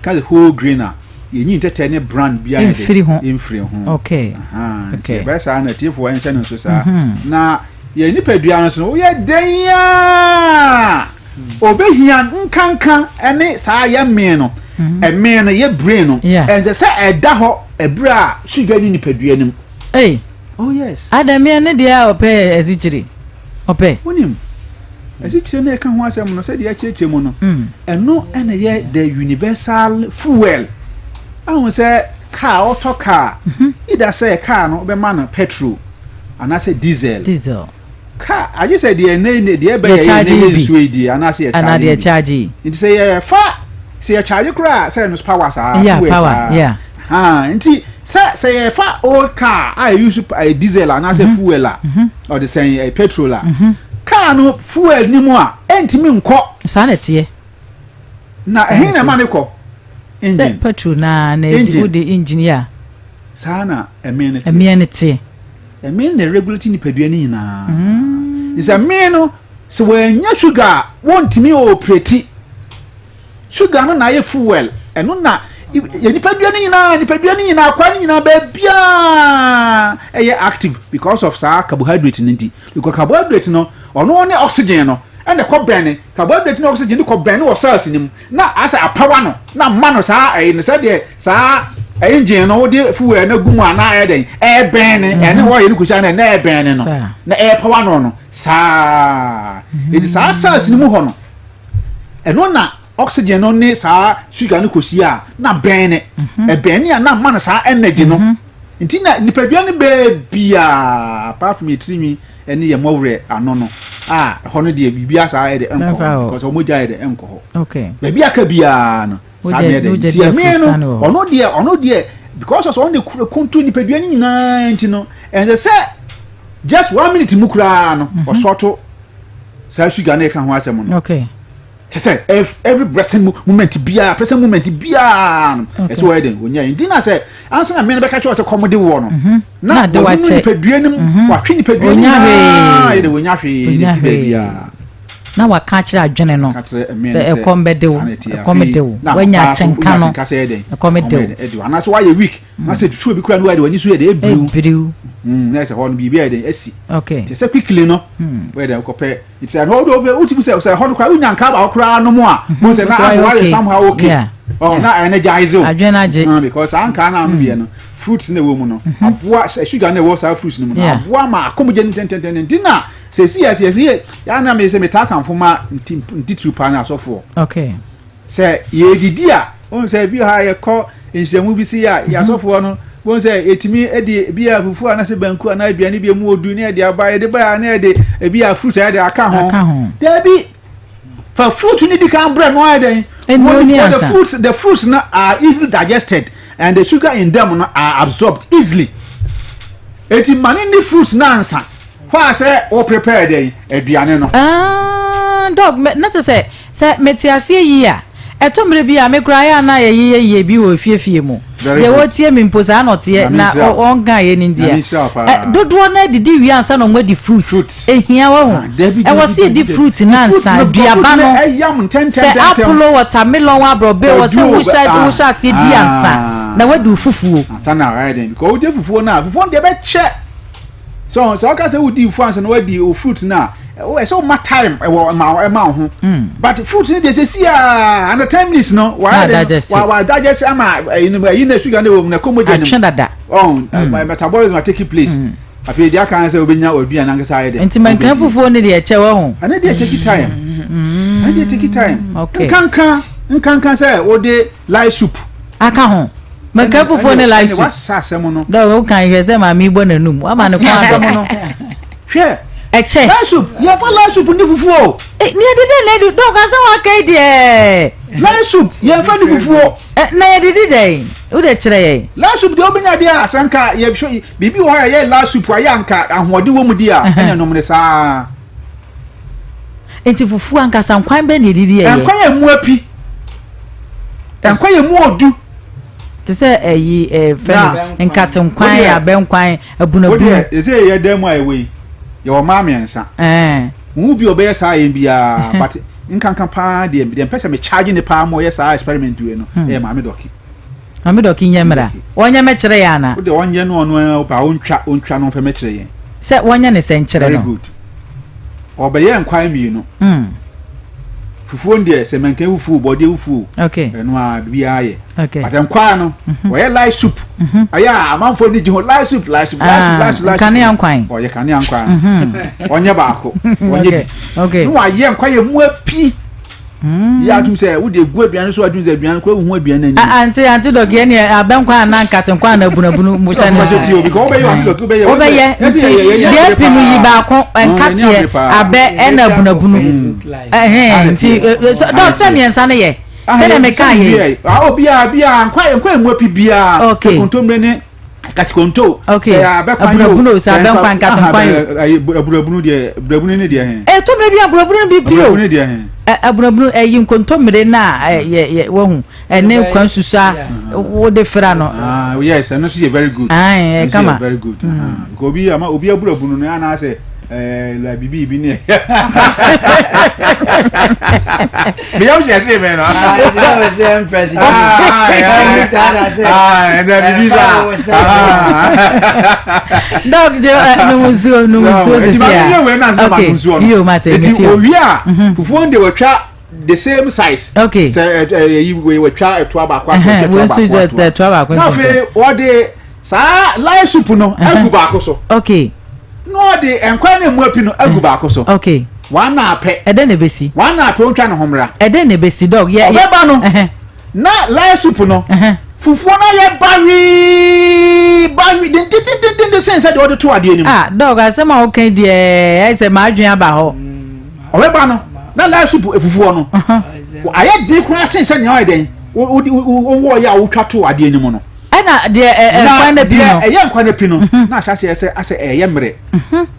Ɛka sɛ whole grain a, yɛnyi ntɛtɛ ne brand biara yɛ de mfiri ho. Mfiri ho. Okay. Nti ɛbɛyɛ saa na tiefoɔ nhyɛ no nso saa. Na yɛn nipadua no so no, woyɛ dɛn a obehia nkanka ne saa yɛ mmee no, ɛmee no yɛ brain no, ɛnsɛ sɛ ɛda hɔ ɛberɛ a sugar ne nipadua no mu. Hey. Oh yes. Adamia ne deɛ a ɔpɛ yɛ asikyire. Ɔpɛ. Wonim, asikyire no ɛka ho asɛm no, sɛdeɛ akyerɛkyerɛ mu no, ɛno ɛna yɛ the universal fuel. Ahu sɛ car, ɔtɔ car, either sɛ car no wobɛma no petrol anaasɛ diesel. Diesel. Car, agye sɛ deɛ ɛnɛ deɛ ɛbɛyɛ yɛ ɛnɛ yɛ nsuo yi deɛ anaasɛ yɛ charge bi. Charge yi. Nti sɛ yɛfa sɛ yɛ charge koraa sɛ ɛno power saa, yeah, fuel power, saa. Yeah. Ha, nti sɛ sɛ yɛfa old car a yɛ use diesel anaasɛ fuel a, ɔde sɛn petrol a, car no fuel ni mu a ɛntumi nkɔ. Saa na ɛteɛ. Na ɛhe na ɛma ne kɔ? Engine. Sɛ petrol na na ɛdi wode engine yɛ a. Saa na ɛmee no teɛ. Ɛmeɛ no teɛ. Ɛmee no na ɛregulate nipadua no nyinaa. Sɛ ɛmee no sɛ wɔanya sugar a, wɔntumi operate. Sugar no na ayɛ fuel. Ɛno na yɛ nipadua no nyinaa, nipadua no nyinaa, akwaa no nyinaa, baabiara ɛyɛ active because of saa carbohydrate no nti. Because carbohydrate no, ɔno ne oxygen no ɛna ɛkɔ bɛn carbohydrate ne oxygen no kɔ bɛn wɔ cells no mu na asɛ apawa no na ma no saa ɛyi no sɛdeɛ saa engine no wode fuel no gu mu a na ɛyɛ dɛn ɛbɛn ne ɛne wɔyɛ no kusia no na ɛbɛn ne no na ɛpawa no no saa eti saa cells no mu hɔ no, ɛno na oxygen no ne saa sugar no kɔsi a na bɛn ne ɛbɛn ne a na ma no saa energy no. Nti na nipadua no baabiaa, apart from yɛ tirinwi ɛne yɛ mmɔwerɛ ano no a, ɛhɔ no deɛ biribi saa yɛ de ɛnkɔ hɔ because ɔmo gya yɛ de ɛnkɔ hɔ. Baabi aka biara no saa na yɛ de. Nti ɛmee no, ɔno deɛ because ɔsɛ ɔno de kuntu nipadua no nyinaa nti no, ɛnsɛ sɛ just one minute mu koraa no ɔsɔto saa sugar no ɛka ho asɛm no. Kyɛ sɛ every present moment biara, present moment biara no, ɛsɛ wɔyɛ den onya yi. Nti na sɛ ansa na mmea no bɛka kyerɛ sɛ kɔm de wɔ no, na wɔn nipadua no mu watwe nipadua no nyinaa yɛ de wɔnya hwee ne fi baabiara. Na waka akyerɛ adwene no sɛ ɛkɔm bɛde wo, ɛkɔm de wo, wanya atenka no, ɛkɔm de wo. Anaasɛ wayɛ weak na sɛ tuo bi kura no wayɛ de w'ani so yɛ de ebiriw ebiriw na sɛ hɔ no biribi ayɛ de asi. Okay. Te sɛ quickly no wɔyɛ de wokɔpɛ. Nti sɛ ɛhɔ wode wotumi sɛ ɛhɔ no koraa wonya nka baako koraa no mu a, wo sɛ na asɛ wayɛ somehow okay. Oh, na energize o. Adwene agye. Because saa nkaa no ano deɛ no, fruits na ɛwɔ mu no, aboa sugar na ɛwɔ saa fruits no mu no, aboa ma akɔmgye no ntɛntɛntɛn. Nti na sɛsi yɛ sɛ yɛ yɛ na me sɛ metaa kamfo ma ntitiriw paa ne asɔfoɔ. Okay. Sɛ yɛdidi a, wohu sɛ bi ha yɛkɔ nhyiamu bi si a, yɛasɔfoɔ no, wohu sɛ yɛtumi de bi a fufuo anaasɛ banku anaa aduane bi mu odu ne yɛde aba, yɛde ba a na yɛde ebi a fruit a yɛde aka ho. Dabi, fa fruit no di kan brɛ no ayɛ dɛn? The fruits no are easily digested and the sugar in them no are absorbed easily. Eti ma ne ni fruits no ansa hɔ a sɛ wo prepare dɛn aduane no. Ah. Ah, dog, na te sɛ sɛ mete aseɛ yie a, ɛtɔ mmerɛ bi a me koraa yɛ a na yɛyeyɛ yie bi wɔ efiefie mu. Deɛ wɔtie me mpo saa na ɔteɛ na ɔnka yɛ ne nti a. Dodoɔ no adidi wie ansa na wɔn adi fruit. Ehia wɔ ho. Ɛwɔ sɛ yɛdi fruit no ansa duaba no. Sɛ apple, watermelon, aborɔbɛ wɔ sɛ wohyɛ wohyɛ aseɛ di ansa na wadi fufuo. Ansa na ayɛ den because wodi fufuo no a fufuo no deɛ bɛkyɛ. So sɛ ɔka sɛ wodi fufuo ansa na wadi o fruit no a ɛsɛ woma time ɛwɔ ma ɛma wo ho. But fruit no deɛ sɛ si a under 10 minutes no wayɛ den wa wa digest ama ɛyi no ɛyi na sugar no wɔ mu na ɛkɔ mogya no mu. Atwe dada. Ɔn metabolism a take place. Afei deɛ aka sɛ wobɛnya aduane ankasa ayɛ dɛ. Nti mankan fufuo no deɛ ɛkyɛ wɔ ho. Ɛno deɛ take time. Ɛno deɛ take time. Nkanka nkanka sɛ wode light soup. Aka ho. Mankan fufuo ne light soup. Wasa asɛm no. Dɔw o kan hwɛ sɛ maame bɔ n'anum wama ne kɔn adɔ. No. Hwɛ. Ɛkyɛ. Light soup yɛfa light soup ne fufuo. Ni yɛde dɛ na ɛdi dɔw kan sɛ waka yi deɛ. Light soup yɛfa ne fufuo. Na yɛde di dɛ o de kyerɛ yɛn. Light soup deɛ wobɛnya deɛ asɛnka yɛhwɛ biribi wɔ hɔ a yɛyɛ light soup a yɛ anka ahoɔden wɔ mu di a ɛna nom ne saa. Nti fufuo ankasa nkwan bɛ na yɛdidi yɛ. Nkwan yɛ mu api. Nkwan yɛ mu odu. Te sɛ ɛyi ɛɛ fɛn nkate nkwan abɛ nkwan abunabunu. Wodeɛ ɛsɛ yɛ dan mu a yɛwɔ yi yɛwɔ mmaa mmiɛnsa. Wo bi a ɔbɛyɛ saa yɛn biara but nkanka paa deɛ deɛ mpɛ sɛ me charge ne paa ma ɔyɛ saa experiment wei no ɛyɛ maame dɔki. Maame dɔki nyɛ mmra wɔnyɛ mɛkyerɛ yɛn ana. Wodeɛ ɔnyɛ no ɔno ara ɔntwa ɔntwa no ɔmfɛ mɛkyerɛ yɛn. Sɛ wɔnyɛ ne sɛ nkyerɛ no. Very good. Ɔbɛyɛ nkwan mmienu. Fufuo deɛ sɛ mɛnkɛn fufuo bɔdeɛ fufuo. Okay. Ɛno a biribiara yɛ. Okay. But nkwan no wɔyɛ light soup. Ɛyɛ a amanfoɔ ni gye ho light soup light soup light soup light soup light soup. Kanea nkwan. Ɔyɛ kanea nkwan. Ɔnyɛ baako. Ɔnyɛ bi. Okay. Ne wayɛ nkwan yɛ mu api. Yɛ atum sɛ wode egu aduane so atum sɛ aduane kɔ ehu aduane n'anim. Ante ante dɔk yɛ ne abɛ nkwan anaa nkate nkwan anaa bunabunu mo hyɛ ne so. Ti obi kɔ wobɛyɛ ante dɔk wobɛyɛ. Wobɛyɛ nti deɛ pi no yi baako nkateɛ abɛ ɛna bunabunu. Ɛhɛn nti dɔk sɛ mmiɛnsa no yɛ sɛdeɛ meka yɛ. Obiara biara nkwan nkwan mu api biara. Okay. Kontomire ne katikonto. Okay. Sɛ abɛkwan yi o. Abunabunu sɛ abɛnkwan nkatenkwan yi o. Abunabunu deɛ abunabunu ne deɛ hɛn. Ɛ tɔmire bi abunabunu bi bi o. Abunabunu deɛ hɛn. Abunabunu ɛyi nkontomire na yɛ yɛ wahu ɛne kwan susa wode fira no. Ah yes, ɛno nso yɛ very good. Ayi kama. Ɛno nso yɛ very good. Nka obi ama obi abunabunu no anaasɛ ɛɛ la bibi bi ne. Meyam hyɛ se mɛ no. Ah, you know, say I'm president. Ah, ah, ɛnna bibi sa. Dɔk je numusuo numusuo sisi a. Okay, iyo mate mete. Eti owi a fufuo de wɔtwa the same size. Okay. Sɛ ɛ ɛ yi wɔtwa ɛtoa baako ato ɛtoa baako ato. Ɛtoa baako Na afei wɔde saa light soup no agu baako so. Okay. Na ɔde nkwan na emu api no agu baako so. Okay. Wɔn na apɛ. Ɛdɛn na ebesi? Wɔn na apɛ ontwa ne ho mmra. Ɛdɛn na ebesi dɔg? Yɛ ɔbɛba no. Na light soup no. Fufuo no ayɛ bawii bawii dendendendenden sen sɛ deɛ ɔde to adeɛ no mu. Ah dɔg asɛm a woka deɛ ɛyɛ sɛ m'adwene aba hɔ. Ɔbɛba no na light soup fufuo no ayɛ den koraa sen sɛ nea ɔyɛ dɛn wowɔ yɛ a wotwa to adeɛ no mu no. Ɛna deɛ nkwan no pi no. Ɛyɛ nkwan no pi no na ahyɛ aseɛ sɛ asɛ ɛyɛ mmerɛ.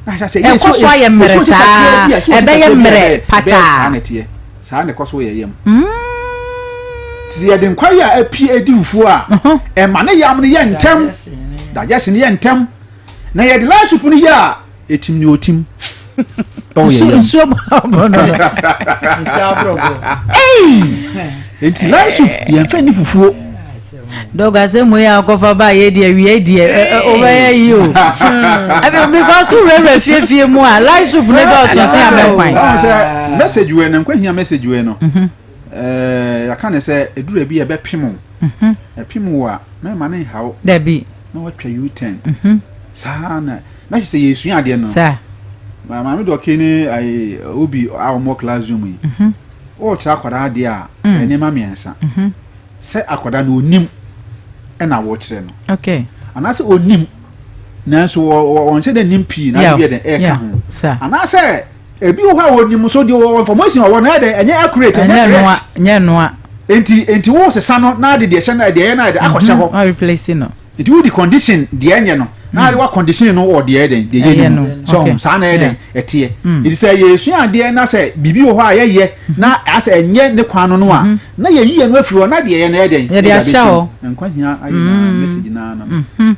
Na ahyɛ aseɛ ɛkɔ so ayɛ mmerɛ saa ɛbɛyɛ mmerɛ pataa. Saa na ɛteɛ saa na ɛkɔ so yɛ yam. Ti sɛ yɛde nkwan yi a apie edi fufuo a ɛma ne yam no yɛ ntɛm digestion yɛ ntɛm na yɛde light soup no yɛ a etim ne otim. Nsuo bɔ no. Nsuo aborɔbɔ. Nti light soup yɛn fɛ ni fufuo. Dɔg asɛm wei a akɔfa ba yɛ deɛ wie deɛ wobɛyɛ yi o. Ɛbi because wurawura fiefie mu a light soup ne dɔɔso sen abɛnkwan. Sɛ message wei no nkwa hia message wei no. Ɛɛ yɛaka ne sɛ eduru bi ɛbɛpem wo. Ɛpem wo a mɛma ne nhaw. Dabi. Na watwa U-turn. Saa na na kyerɛ sɛ yɛsua adeɛ no. Saa. Maame dɔke ne ayi obi a wɔwɔ classroom yi. Wɔrekyerɛ akwadaa adeɛ a nneɛma mmiɛnsa. Sɛ akwadaa no onim ɛna wɔkyerɛ no. Okay. Anaasɛ onim nanso wɔn nhyɛ dɛ nim pii na ade bi yɛ dɛ ɛka ho. Anaasɛ ebi wɔ hɔ a wɔnim so deɛ wɔ information ɔwɔ no yɛ dɛ ɛnyɛ accurate ɛnyɛ correct. Ɛnyɛ noa. Nti nti wo sesa no na ade deɛ ɛhyɛ no deɛ ɛyɛ no ayɛ dɛ akɔhyɛ hɔ. Ɔ replace no. Nti wo di condition deɛ ɛnyɛ no. Na ade wa condition no wɔ deɛ ɛdɛn deɛ yɛ no mu. So saa na ɛdɛn ɛteɛ. Nti sɛ yɛsua adeɛ na sɛ biribi wɔ hɔ a yɛyɛ na asɛ ɛnyɛ ne kwan no no a na yɛyi yɛn no afiri hɔ na deɛ yɛ no ɛdɛn yɛde ahyɛ hɔ. Nkwa hia ayi na message na no.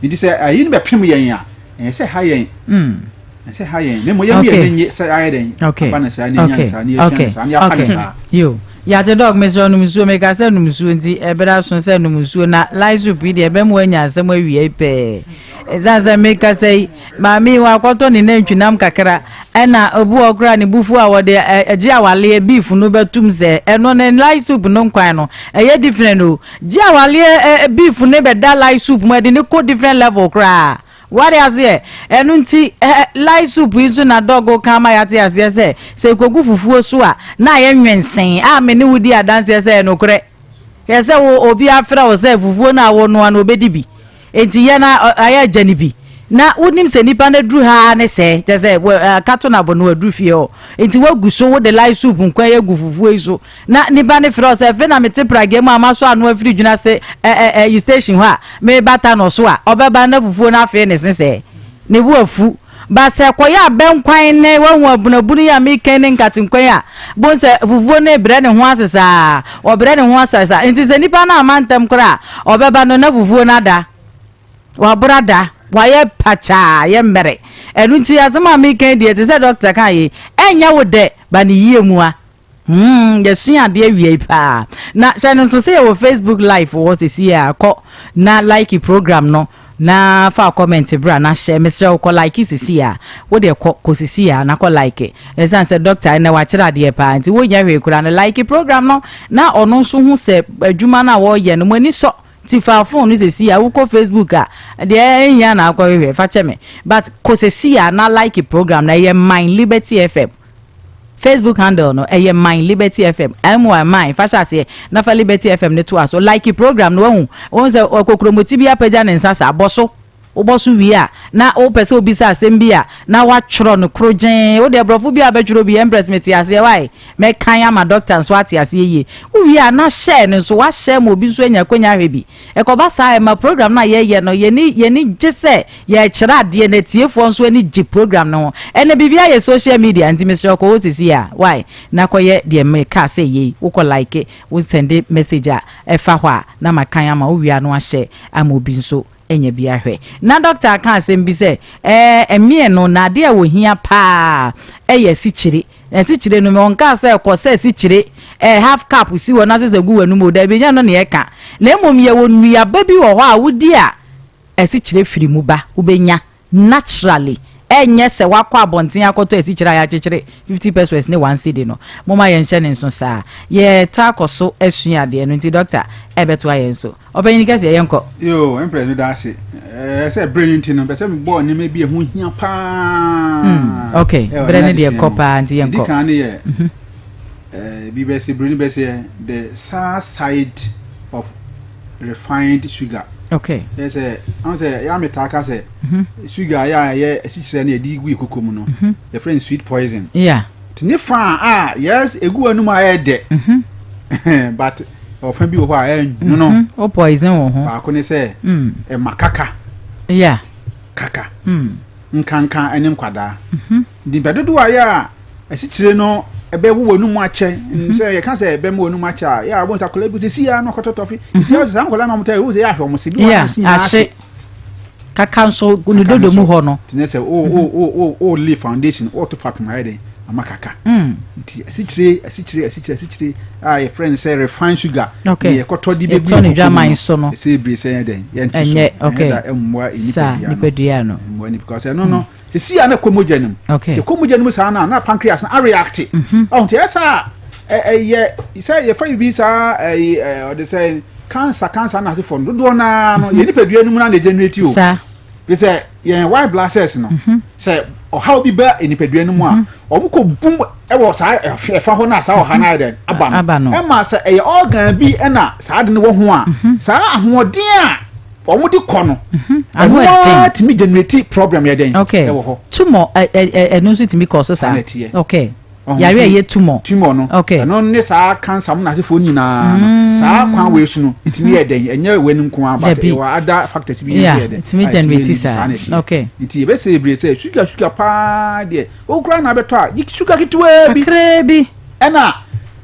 Nti sɛ ayi no bɛpem yɛn a ɛnyɛ sɛ ha yɛn. Ɛnyɛ sɛ ha yɛn na mmom yɛn yɛn ani nye sɛ ayɛ dɛn aba no saa na yɛnya no saa na yɛsua no saa na yɛafa no saa. Yo, yate dɔk mesrɛ nom nsuo meka sɛ nom nsuo nti ɛberɛ aso sɛ nom nsuo na light soup yi deɛ ɛbɛma wanya asɛm awia yi pɛɛ ɛsiane sɛ meka sɛ yi maame yi wakɔtɔ ne nantwinam kakra ɛna obi wɔ koraa ne bufu a wɔde ɛgye awaleɛ beef no bɛtum sɛ ɛno ne light soup no nkwan no ɛyɛ different o gye awaleɛ beef no bɛda light soup mu ɛde ne kɔ different level koraa Wate aseɛ? Ɛno nti, ɛ, light soup yi nso na dɔg ka ama yɛate aseɛ sɛ, sɛ ɛkɔgu fufuo so a, na ayɛ nwensee, a me ne wo di adanseɛ sɛ ɛyɛ nokorɛ. Hwɛ sɛ wo, obi afrɛ wo sɛ fufuo no a wonoa no ɔbɛdi bi. Enti yɛ na ɔ, ayɛ agya no bi. Na wonim sɛ nipa no aduru ha ara ne sɛɛ, kyerɛ sɛ, wɔ, ɛ, akato no abɔ no aduru fie hɔ. Enti woagu so, wode light soup nkwan yi agu fufuo yi so. Na nipa no frɛ wo sɛ, Afei na mete pragea mu a masɔ ano afiri dwena ase ɛ ɛ ɛyi station hɔ a mereba Tanɔ so a, ɔbɛba na fufuo no afee ne se sɛɛ. Ne bo afu. Ba sɛ kɔyɛ abɛnkwan ne wahu abunabunu yi a meka yi ne nkatenkwan a, bohu sɛ fufuo no rebrɛ ne ho ase saa. Ɔbrɛ ne ho ase saa. Nti sɛ nipa no amma ntɛm koraa a, ɔbɛba no na fufuo no ada. Wabora da. Wayɛ pakyaa, yɛ mmerɛ. Ɛno nti asɛm a meka yi deɛ, te sɛ dɔkta kaa yi, ɛnyɛ wo dɛ, ba ne yie mua. Hmm, yɛsua adeɛ awia yi paa. Na hyɛ no nso sɛ yɛwɔ Facebook live wɔ sisi a kɔ na like program no na fa comment bra na hyɛ mesrɛ wo kɔ like sisi a wo deɛ kɔ kɔ sisi a na kɔ like ɛsiane sɛ doctor ɛnɛ wakyerɛ adeɛ paa nti wonyɛ hwee koraa no like program no na ɔno nso ho sɛ adwuma no a wɔyɛ no mo ani sɔ nti fa phone no sisi a wokɔ Facebook a deɛ ɛhia na akɔhwehwɛ fa kyɛ me but kɔ sisi a na like program na ɛyɛ Mine Liberty FM Facebook handle no ɛyɛ Mine Liberty FM, M-Y Mine, fa hyɛ aseɛ na fa Liberty FM no toa so. Like program no wahu, wohu sɛ kokromoti bi apagya ne nsa saa, bɔ so. Wobɔ so wie a, na wopɛ sɛ wobisa asɛm bi a, na woatwerɛ no korogyenn. Wo deɛ borɔfo bi a wobɛtwerɛ bi, Empress mete aseɛ wai, mɛkan ama doctor nso ate aseɛ yie. Wowie a, na share no nso, woahyɛ ma obi nso anya akwanya ahwɛ bi. Ɛkɔba saa a, ɛma program no a yɛyɛ no, yɛn ani, yɛn ani gye sɛ yɛrekyerɛ adeɛ na atiefoɔ nso ani gye program no ho. Ɛnnɛ biribiara yɛ social media nti mesrɛ wo kɔ hɔ seesei a, why, na kɔyɛ deɛ mekaa sɛ yɛ yi, wokɔ like, wo sɛnde message a ɛfa hɔ a na makan ama wo, wowie a na wahyɛ ama obi nso anya bi ahwɛ. Na dɔkta aka asɛm bi sɛ, ɛɛ, ɛmeɛ no, na adeɛ a wɔhia paa yɛ asikyire. Na asikyire no, ɔnkaa sɛ kɔ sɛ asikyire eh, half cup si hɔ na sɛ gu w'anum o, dabi, ɛnyɛ ɛno na yɛka. Na mmom yɛwɔ nnuaba bi wɔ hɔ a wodi a asikyire firi mu ba, wobɛnya naturally. Ɛnyɛ sɛ wakɔ abɔnten akɔtɔ asikyire a yɛakyekyere 50 pesos ne 1 cedi no. Momma yɛnhyɛ ne nso saa. Yɛtaa kɔ so sua adeɛ no nti dɔkta ɛbɛtoa yɛn so. Ɔpanyin kɛseɛ, yɛnkɔ. Yoo, Empress meda ase. Ɛɛ sɛ bere no nti no, bɛ sɛ mebɔ nneɛma bi a ɛho hia paa. Mm, okay, bere no deɛ kɔ paa nti yɛnkɔ. Di kan no yɛ mhm. ɛɛ bi bɛsɛ bere no bɛsɛ the sour side of refined sugar. Okay. Yɛ sɛ ahun sɛ yɛ ametaa ka sɛ mhm. sugar yɛ a yɛ asikyerɛ no yɛde gu yɛ koko mu no mhm. yɛfrɛ no sweet poison. Yeah. Nti ne fa a yes egu w'anum a ɛyɛ dɛ. Mhm. But ɔfa bi wɔ hɔ a ɛnwono. Mhm. O poison wɔ ho. Baako ne sɛ mm. ɛma kaka. Yeah. Kaka. Mm. Nkanka ɛne nkwadaa. Mhm. Nipa dodoɔ a yɛ a asikyire no ɛbɛwo w'anum akyɛ mhm. sɛ yɛka sɛ ɛbɛma w'anum akyɛ a yɛ a wɔn sɛ akwadaa bi sɛ si ya na ɔkɔtɔ tɔfe si ya sɛ nkwadaa na wɔn tɛ ɛwɔ sɛ yɛ ahwɛ wɔn se bi wɔn ase nyinaa ahye. Kaka nso ne dodo mu hɔ no. Nti ne sɛ o o o o o lay foundation o to fapem ayɛ den ama kaka. Mm. Nti asikyire asikyire asikyire asikyire a yɛfrɛ no sɛ refined sugar. Okay. Ne yɛkɔtɔ de bɛgu yɛtɔ ne dwaman so no. Ɛsɛ ebire sɛ yɛn dɛn yɛn ti so. Ɛnyɛ okay. Ɛnyɛ da ɛmmoa Sa nipadua no. Ɛmmoa nipadua because ɛno no sisi a na kɔ mogya no mu. Okay. Te kɔ mogya no mu saa na na pancreas no areact. Mhm. Ɔho nti ɛsɛ a ɛyɛ sɛ yɛfa biribi saa ɛyi ɔde sɛ cancer cancer na asefo no dodoɔ naa no yɛn nipadua no mu na na generate o. Saa. Te sɛ yɛn white blood cells no mhm. sɛ ɔhaw bi ba nipadua no mu a mhm. wɔn kɔ bum ɛwɔ saa ɛfa hɔ na saa ɔha no ayɛ dɛ aba no ɛma sɛ ɛyɛ organ bi ɛna saa de no wɔ ho a saa ahoɔden a wɔn de kɔ no mhm. ɛno ara tumi generate problem yɛ dɛn ɛwɔ hɔ tumor ɛno nso tumi kɔ so saa ɛna ɛteɛ okay. Yare a ɛyɛ tumor. Tumor no. Okay. Ɛno ne saa cancer mu n'asefoɔ nyinaa no. Mm. Saa kwan wei so no, ɛtumi yɛ dɛn? Ɛnyɛ wei no nko ara, but ɛwɔ other factors bi yɛ dɛn? Ɛtumi generate saa. Okay. Nti yɛbɛsɛ bebree sɛ sugar sugar paa deɛ, wokura na abɛtɔ a, sugar ketewaa bi. Kakraa bi. Ɛna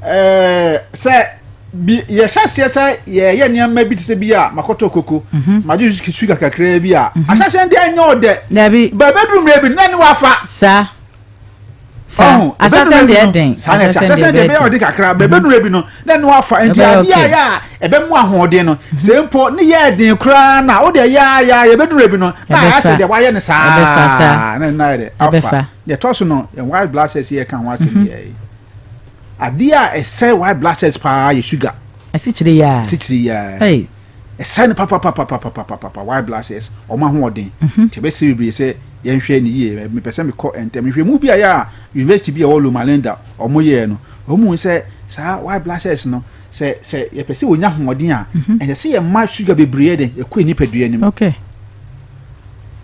ɛɛ sɛ bi yɛhyɛ aseɛ sɛ yɛyɛ nneɛma bi te sɛ bi a makɔtɔ koko mhm. magye sugar kakraa bi a mhm. ahyɛhyɛ deɛ ɛnyɛ ɔdɛ dabi bɛbɛduru mmerɛ bi na ne wafa saa saa ahyɛhyɛ deɛ ɛden saa na ɛsɛ ahyɛhyɛ deɛ ɛbɛyɛ ɔde kakra bɛbɛduru bi no na ne wafa nti adeɛ a yɛ a ɛbɛmu ahoɔden no mhm. sɛ mpo ne yɛ ɛden koraa na wode ɛyɛ a yɛ a yɛbɛduru bi no na ayɛ sɛ deɛ wayɛ no saa na ne nan yɛ dɛ afa deɛ ɛtɔ so no yɛn white blood cells yɛ ka ho asɛm yɛ yi. Adeɛ a ɛsɛe white blood cells paa yɛ sugar. Asikyire yi a. Asikyire yi a. Hey. Ɛsɛe no papapapapapapa white blood cells wɔn ahoɔden. Mhm. Nti ɛbɛsɛ bebree sɛ yɛnhwɛ ne yie. Mepɛ sɛ mekɔ ntɛm. Nhwɛmu bi a yɛ a university bi a ɛwɔ Loma Linda wɔn yɛɛ no wɔn hu sɛ saa white blood cells no sɛ sɛ yɛpɛ sɛ wɔnya ahoɔden a mhm. ɛsɛ sɛ yɛma sugar bebree yɛ den ɛkɔ nipadua no mu. Okay.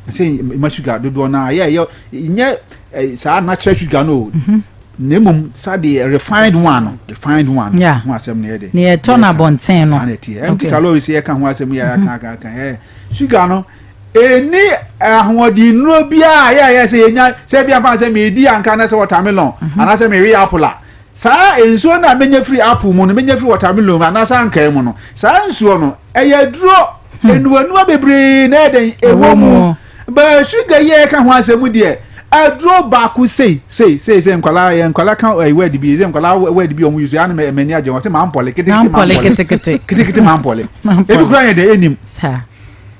Sɛ yɛma sugar dodoɔ no a yɛ yɛ nyɛ saa natural sugar no o. Mhm. Na mmom saa deɛ refined one no refined one no ho asɛm na yɛ de. Nea ɛtɔ no abɔnten no. Saa na ɛteɛ. Empty calories yɛ ka ho asɛm yɛ aka aka aka ɛ sugar no ɛni ahoɔden nnuro biara yɛ yɛ sɛ yɛnya sɛ bi afa sɛ medi anka na sɛ watermelon mhm. anaasɛ mewe apple a saa nsuo no a menya firi apple mu no menya firi watermelon mu anaasɛ ankaa mu no saa nsuo no ɛyɛ aduro nnuanua bebree na ɛdɛn ɛwɔ mu bɛɛ sugar yi a ɛka ho asɛm deɛ aduro baako sei sei sei sei nkwadaa yɛ nkwadaa ka ɛyi word bi sɛ nkwadaa word bi wɔn use ano mɛ mɛ ni agye wɔn sɛ maa mpɔle ketekete maa mpɔle ketekete maa mpɔle ebi kura yɛ dɛ enim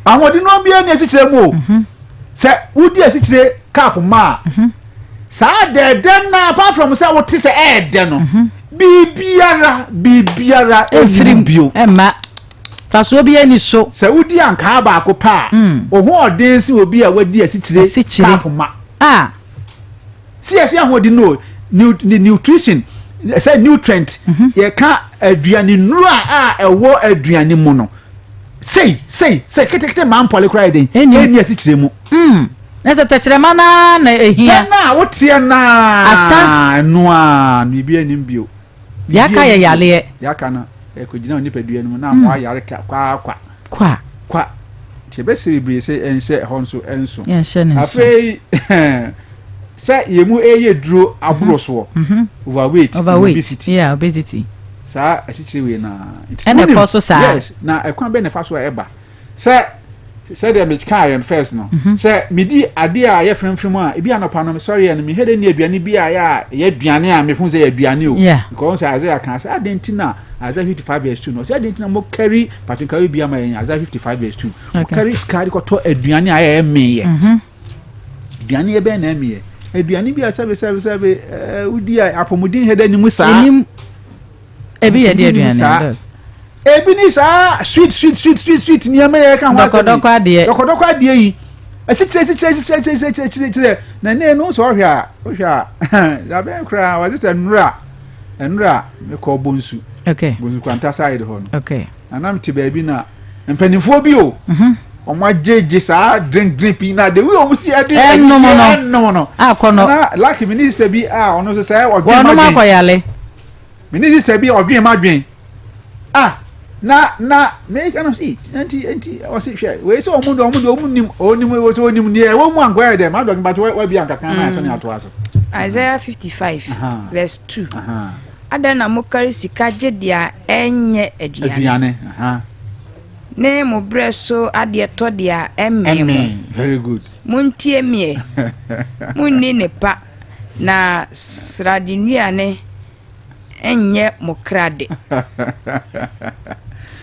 ahoɔden no biara ni esikyire mu o mhm. sɛ wodi esikyire cup maa mhm. saa dɛɛdɛ na apart from sɛ wote sɛ ɛɛdɛ no mhm. biribiara biribiara efiri bio ɛma. Mfasoɔ biara nni so. Sɛ wodi ankaa baako pɛ a, wo ho ɔden sen obi a wadi asikyire cup ma. A. Sɛ yɛse ahoɔden no, ne nutrition, sɛ nutrient, mhm. yɛka aduane nnuro a ɛwɔ aduane mu no, sei sei sei ketekete maa mpɔle koraa yɛ den, ɛnni asikyire mu. Mm. Na sɛ tɛkyerɛma no ara na ɛhia. Sɛ na woteɛ naa. Asa. Ɛno a, biribi anim bio. Deɛ aka yɛ yareɛ. Deɛ aka no ɛkɔgyina onipadua no mu na ama hmm. wayare kwaakwa. Kwa. Kwa. Nti ɛbɛsɛ bebree sɛ ɛnhyɛ ɛhɔ nso ɛnso. Yɛnhyɛ ne nso. Afei sɛ yɛn mu ɛyɛ duro aboro mhm. soɔ. Mhm. Overweight. Overweight. Obesity. Yeah, obesity. Saa asikyire wei na. Ɛna ɛkɔ so saa. Yes, na ɛkwan bɛ na ɛfa so a ɛba. Sɛ sɛdeɛ mekaa yɛn first no mhm. sɛ medi adeɛ a ɛyɛ fremfrem a ebi anɔpa no mesɔre yɛ no mehɛ dɛ ni aduane bi a ɛyɛ a ɛyɛ aduane a mehu sɛ yɛ aduane o because sɛ Isaiah kan sɛ adeɛ nti na Isaiah 55 verse 2 no sɛ adeɛ nti na mo kari patro bi ama yɛn Isaiah 55 verse 2 mo kari sika de kɔtɔ aduane a ɛyɛ meyɛ mhm. aduane yɛ bɛn na ɛmeyɛ aduane bi a sɛbe sɛbe sɛbe ɛɛ wodi a apɔmuden hɛ dɛ ne mu saa Ebi yɛ de aduane dɔ. Ebi ni saa sweet sweet sweet sweet sweet nneɛma yɛ ka ho asɛm. Dɔkɔdɔkɔ adeɛ. Dɔkɔdɔkɔ adeɛ yi. Esikyire esikyire esikyire esikyire esikyire esikyire na ne no sɛ ɔhwɛ a ɔhwɛ a dabɛn koraa wɔdze sɛ nnura nnura mekɔ bonsu. Okay. Bonsu kwanta side hɔ no. Okay. Na nam te baabi na mpanimfoɔ bi o. Mhm. Wɔn agyegye saa drink drink yi na de wi wɔn si ɛde ɛnum no ɛnum no. Akɔ no. Na lucky minister bi a ɔno nso sɛ ɔdwen ma dwen. Wɔn akɔyale. Me ne sister bi ɔdwen m'adwen ah na na me ka no si nti nti ɔsi hwɛ wei sɛ ɔmo de ɔmo de ɔmo nim ɔnim sɛ ɔnim deɛ ɛwɔ mu ankɔ yɛ dɛ maa dɔgba bato wabi ankakan na ɛsɛ ne ato ase. Isaiah 55 verse 2 Adɛn na mokari sika gye deɛ ɛnyɛ aduane aduane ne mo berɛ so adeɛ tɔ deɛ ɛmmee mo very good montie meɛ monni nnepa Na srade nnuane nyɛ mo kra de.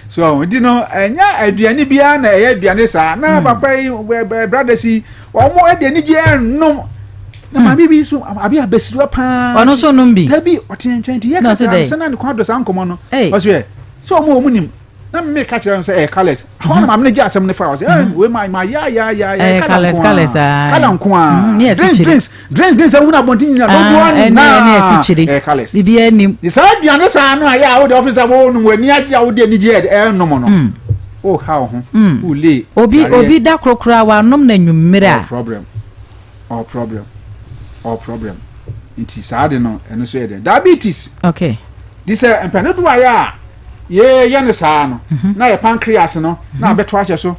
So nti no ɛnyɛ aduane biara na ɛyɛ aduane saa na hmm. papa yi brothers yi wɔn de anigye ɛnnom na hmm. maame bi nso abi abasiriwa paa ɔno nso nom bi dabi ɔte nkyɛn nti yɛ kasa sɛ na ne kɔn adɔ saa nkɔmɔ no ɔsɛ yɛ sɛ wɔn wɔn nim na mme ka kyerɛ no sɛ ɛyɛ colours hɔ na maame no gye asɛm no fa ɔsɛ ɛɛ wei ma ma ya ya ya ya colour nko a colour nko a drinks drinks drinks drinks ɛhu na abɔnten nyina dodoɔ naa ɛyɛ colours bibi anim saa aduane saa no a yɛ a wode ɔfisa wo nom w'ani agye a wode anigye ɛnom no o ha wo ho wo le obi obi da koro koraa wanom na nwummere a problem all problem all problem. Nti saa de no ɛno nso yɛ dɛn diabetes. Okay. Di sɛ mpɛn dodoɔ ayɛ a yɛyɛ no saa no mhm. na yɛ pancreas no na mhm. abɛto ahyɛ so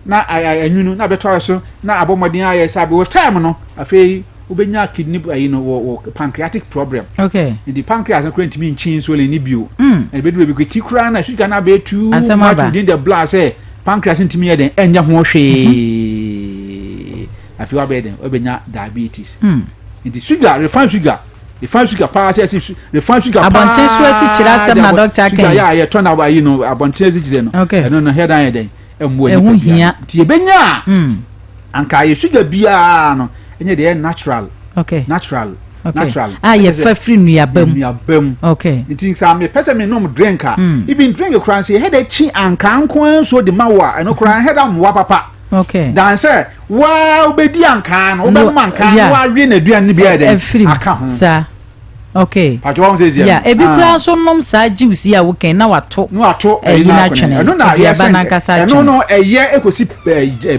na anwunu na abɛto ahyɛ so na abɔ mmɔden ayɛ sɛ abɛ with time no afei wobɛnya kidney ayi no wɔ wɔ pancreatic problem. Okay. Nti pancreas no kura ntumi nkyi insulin ni bio. Mm. Ɛbɛduru ebi kɔ kura na sugar na abɛyɛ too much within the blood sɛ pancreas ntumi yɛ dɛn ɛnyɛ ho hwee. Mhm. Afei wabɛyɛ dɛn wabɛnya diabetes. Mm. Nti sugar refined sugar refined sugar paa sɛ ɛsi refined sugar paa. Abɔnten so asikyire asɛm na dɔkta kɛn. Sugar yɛ a yɛtɔ na ayi no abɔnten asikyire no. Okay. Ɛno no hɛ dan yɛ dɛn ɛmmoa nipa bia. Nti yɛbɛnya a mm. anka yɛ sugar biara no ɛnyɛ deɛ natural. Okay. Natural. Okay. Natural. A yɛfa firi nnuaba mu. Nnuaba mu. Okay. Nti sɛ mepɛ sɛ menom drink a. Mm. Even drink koraa nso yɛhɛ dɛ kyi ankaa nko ara nsuo de ma wo a ɛno koraa ɛhɛ dɛ mmoa papa. Okay. Dan sɛ waa wobɛdi ankaa no wobɛnom ankaa no wawe n'aduane no bi ayɛ dɛn aka ho. Saa. Okay. Pàtó wɔn sɛ Yeah, ebi ah. koraa nso nom saa juice yi a wokan na wato. Na wato ɛyi n'atwene. Ɛno na yɛ sɛ ɛno no ɛyɛ ekosi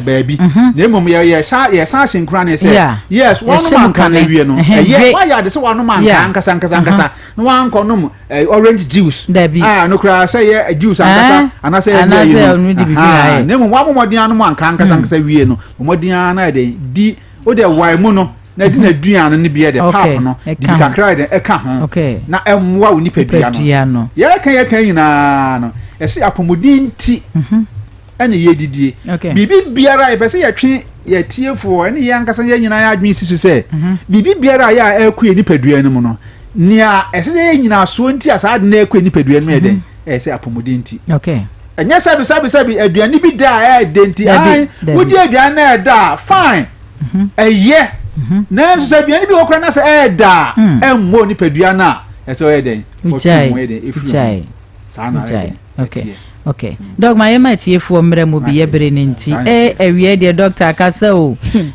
baabi. Mhm. Na emom yɛ yɛ sa yɛ sa ahyɛ nkura ne sɛ. Yes, wɔnom ankaa na ewie no. Ɛyɛ wayɛ ade sɛ wɔnom ankaa ankasa ankasa ankasa. Na wankɔ nom eh, orange juice. Dabi. Ah, no koraa sɛ yɛ juice ankasa eh? anaasɛ yɛ anaasɛ ɔno de bibi na ayɛ. Na mmom wabɔ mmɔden anom anka ankasa hmm. ankasa wie no, mmɔden ara na yɛ di o de wae mu no na di na aduane no bi yɛ de pap no di bi kakra yɛ de ɛka ho na ɛmmoa wo nipadua no. Yɛka yɛka nyinaa no ɛsɛ apɔmuden nti. Mhm. ɛna yɛdidie biribi biara yɛpɛ sɛ yɛtwe yɛtiefoɔ ɛne yɛn ankasa yɛn nyinaa yɛ adwene si so sɛ mhm. biribi biara a yɛ a ɛrekɔ yɛ nipadua no mu no nea ɛsɛ sɛ yɛ nyinasoɔ nti a saa ade no ɛrekɔ yɛ nipadua no mu yɛ dɛn mhm. ɛyɛ sɛ apɔmuden nti ɛnyɛ sɛbi sɛbi sɛbi aduane bi da a ɛɛdɛ nti ayi wodi aduane na ɛda a fine mhm. ɛyɛ nanso sɛ aduane bi wɔ kora na sɛ ɛɛda a mm. ɛmmɔ nipadua no a ɛsɛ ɔyɛ dɛn ɔtwe mu yɛ dɛn efiri ho saa na ɛyɛ dɛn okay okay dɔk ma yɛma atiefoɔ mmerɛ mu bi yɛbere no nti eh, awie deɛ dɔkta akasa o hmm.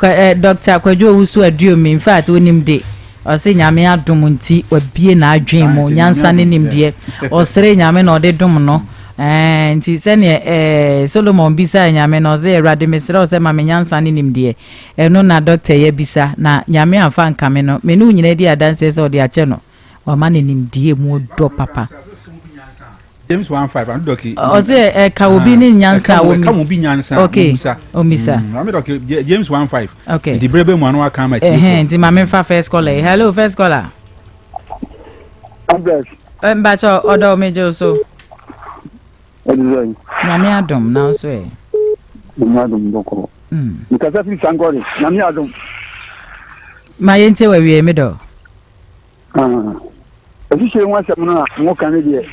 eh, dɔkta kwadwo owusu aduomi in fact wonim de ɔse nyame adom nti wabie n'adwen mu nyansa ne nimdeɛ ɔsere nyame na ɔde dom no eh, nti sɛneɛ eh, solomon bisaa nyame no ɔse awurade mesrɛ wo sɛ ma me nyansa ne nimdeɛ ɛno na dɔkta yɛ bisa na nyame amfa nkame no me ne wo nyinaa di adanseɛ sɛ ɔde akyɛ no Wama no nimdeɛ mu dɔ papa. James 1:5 ano dɔki. Ɔsɛ ɛka obi ne nyansa a wɔmi. Ɛka obi nyansa a wɔmisa. Omisa. Maame dɔki James 1:5. Okay. Nti bere bɛ mu ano aka ama tie. Ɛhɛn nti maame nfa first caller yi. Hello first caller. Abes. Mbakyɛ ɔdɔ mi gye so. Ɛdi sɛ. Nyame adom na nso ɛ. Nyame adom bɔkɔ. Nkasa firi sankɔre. Nyame adom. Ma yɛntie wɔ awie mi dɔ. Asikyire ho asɛm no a moka no deɛ,